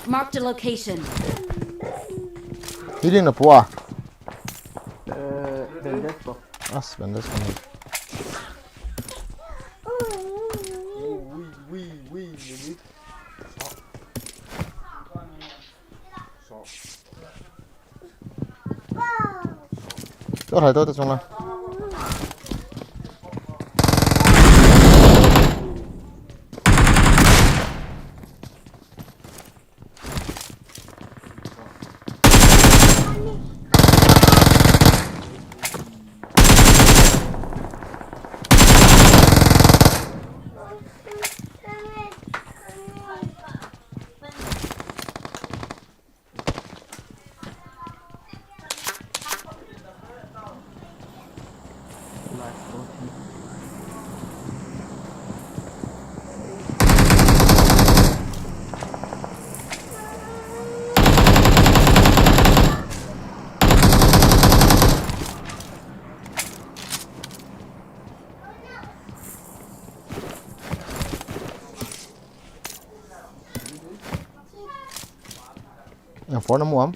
Marked a location. Healing na pua. Eh, bandage po. As, bandage ko na. Ui, ui, ui, ui. Tor hai to ta chunga. Yang phone namu am?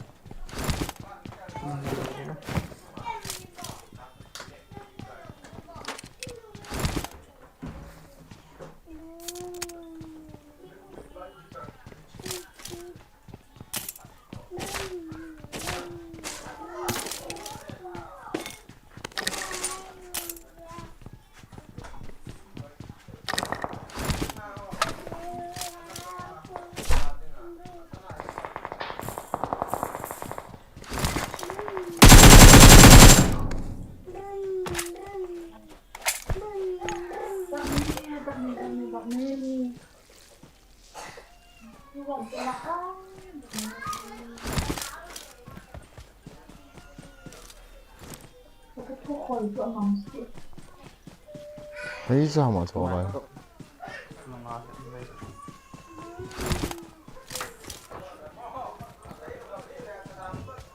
Hei, sa ma cho lai.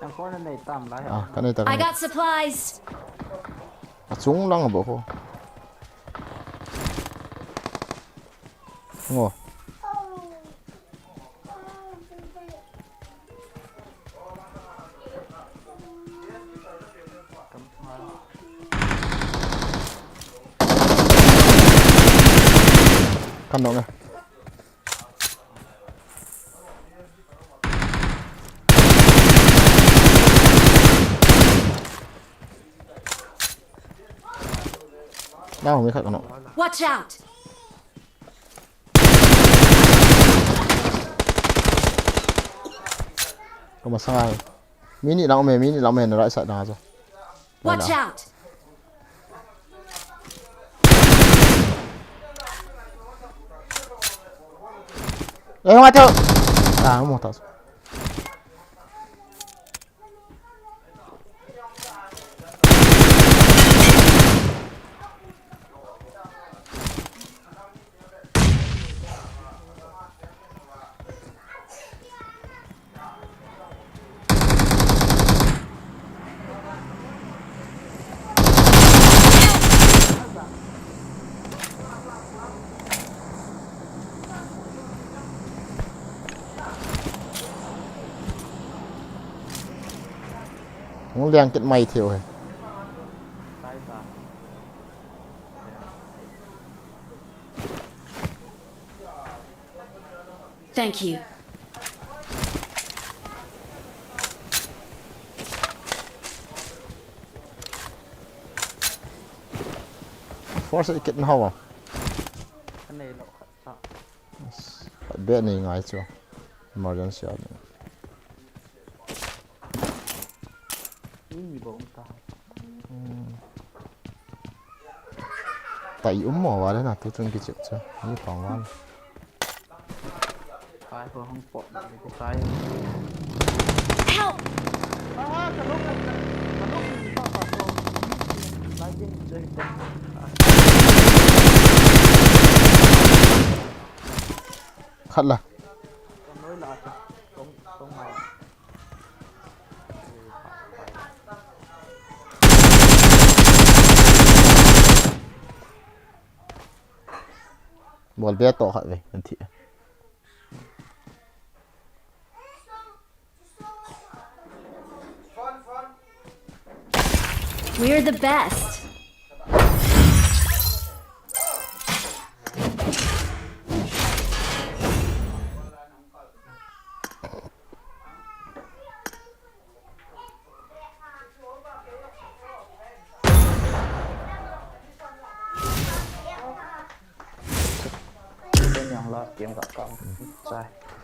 Ang ko na nai tam lai. Ah, ka nai ta, ka I nai. Got supplies. Achung lang bo ko. Ngo. Kan dong eh. Nang mi khat kan dong. Watch out! Ko masang ai. Mini lang me, mini lang me, na right side na aja. Watch out! Eh, mati. Ah, mo tas. Hung liang kit mai thei u hi. Thank you. Force kit na hawa. Ka nei lo khat ta. Yes. Khat beh nei ngai chu. Emergency a. Ui, bom ta. Hmm. Tai um mo vale na tu chung kichep chu. Ni pang vale. Kai ho hung pop na ni kai. Help! Ah, ka lung, ka lung, ka pa ko. Lai jing je. Khat la. Ka noi la ta. Tong, tong ma. Bol be to khat ve, kan thi. We're the best.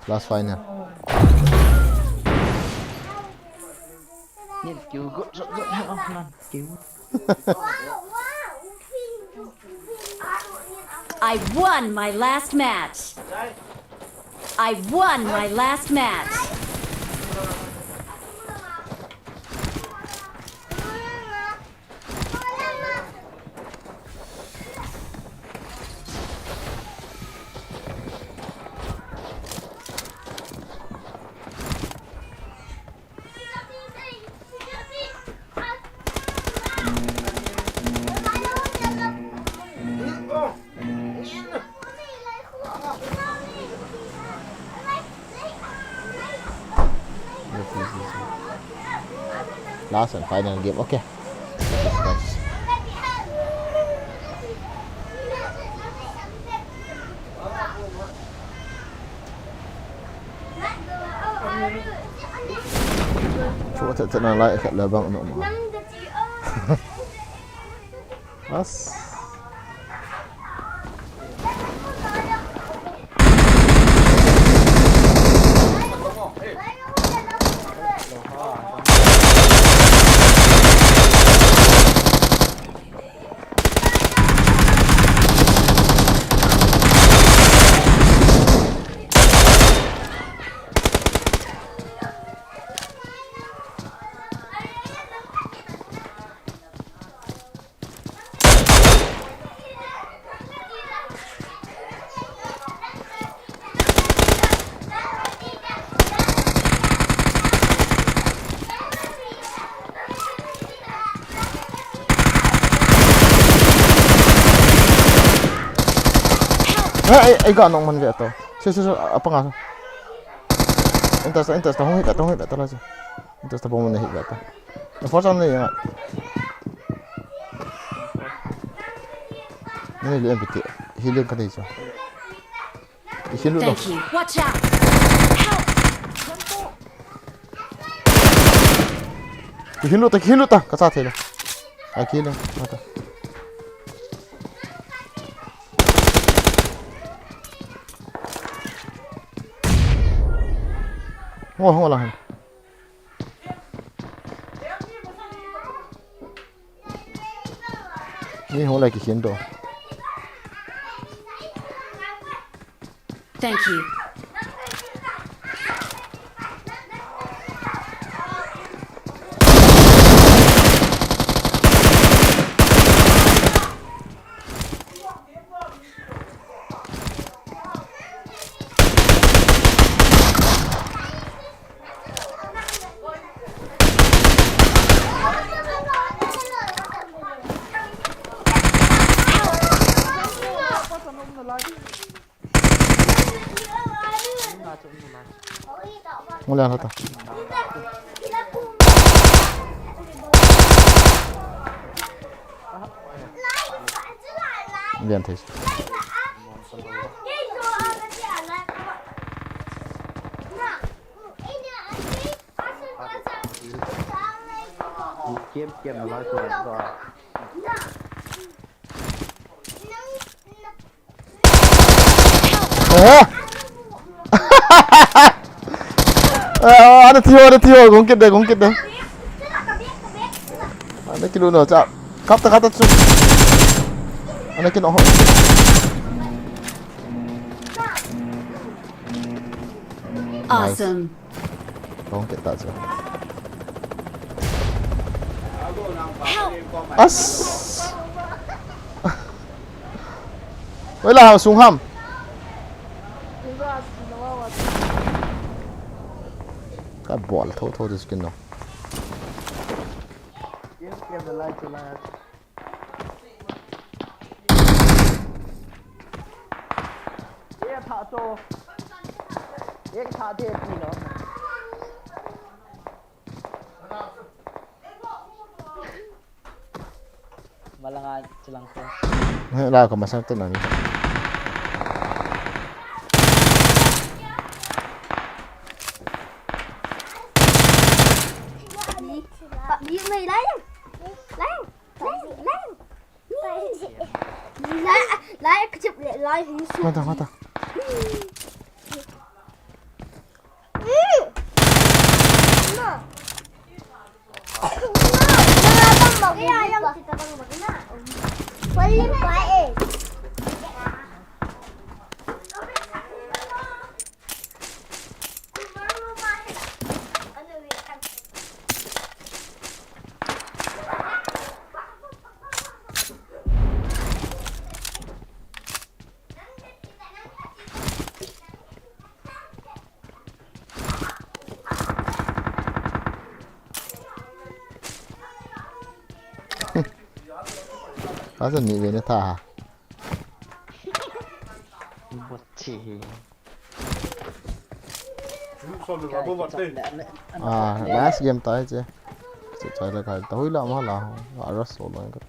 Last final. Need kill good, good, good, good, good. I won my last match. I won my last match. Last and final game, okay. Chu chat chat na lai khat la bang no ma. As. Ei, ei, ei, ga nong man ve to. Se, se, se, a panga. Intas ta, intas ta, hung hi ve to, hung hi ve to la se. Intas ta bom na hi ve to. Na for sang na ya. Ni le M P T. Hi le ka dei so. Ki hin lu to. Thank you. Watch out! Help! Ki hin lu ta, ki hin lu ta. Ka sa thei lo. A ki le. Ma ta. Ngo, ngo la han. Ni ho la ki hin do. Thank you. Ngo le la ta. Lian thei. Kem, kem, lai ko, ko. Oh! Ah, ana thi o, ana thi o, gong kit de, gong kit de. Ana kilu no cha. Kap ta, kap ta chu. Ana kin o. Awesome. Gong kit ta chu. Help! As. Oi la, sung ham. Ka bol tho tho this skin no. Malanga chilang ko. He, la ko masang tu nani. Ni, pa, ni mai lai. Lai, lai, lai. Lai, lai, kachip le, lai, ni su. Mata, mata. Asa ni ve na tha ha. Bot che he. Ah, last game tai che. Che chai la kai. Tahui la ma la. A rush so lo ka.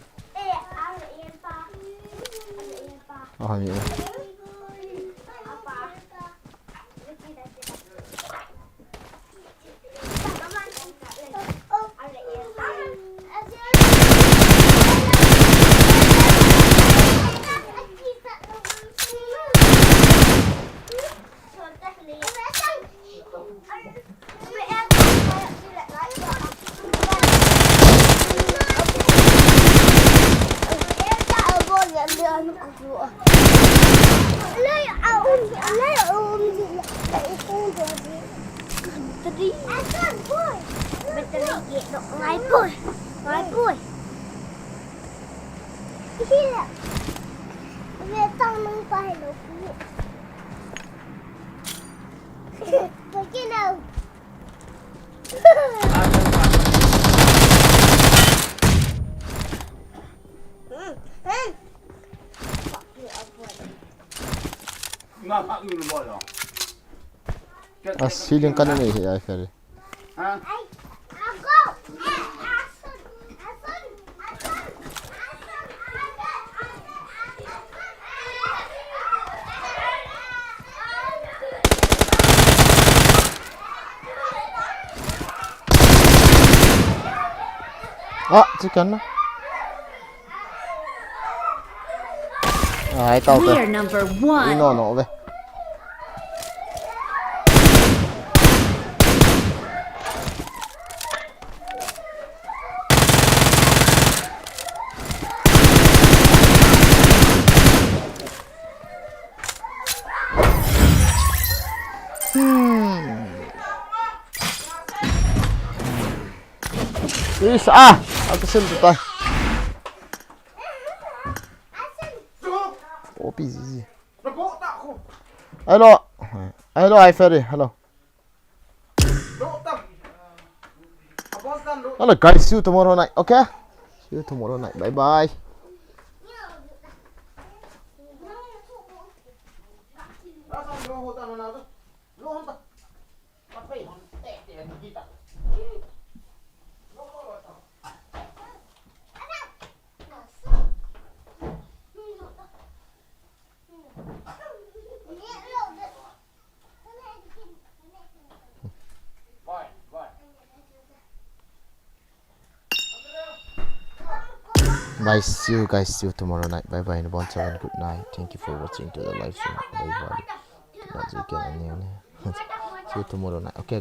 Ah, ni. Ngai poi. Ngai poi. Hila. Ve tang nang pa hello. Poi ke nau. A ceiling kan nei hi ai feri. Ah, chicken na. Ai tao te. We are number one. Ino no ve. Hmm. Is ah, aku sen tu tai. Opi zizi. Hello. Hello, I Ferry. Hello. Hello, guys. See you tomorrow night. Okay? See you tomorrow night. Bye bye. Bye, see you guys, see you tomorrow night. Bye bye, and once again, good night. Thank you for watching to the live stream. Bye bye. See you tomorrow night. Okay,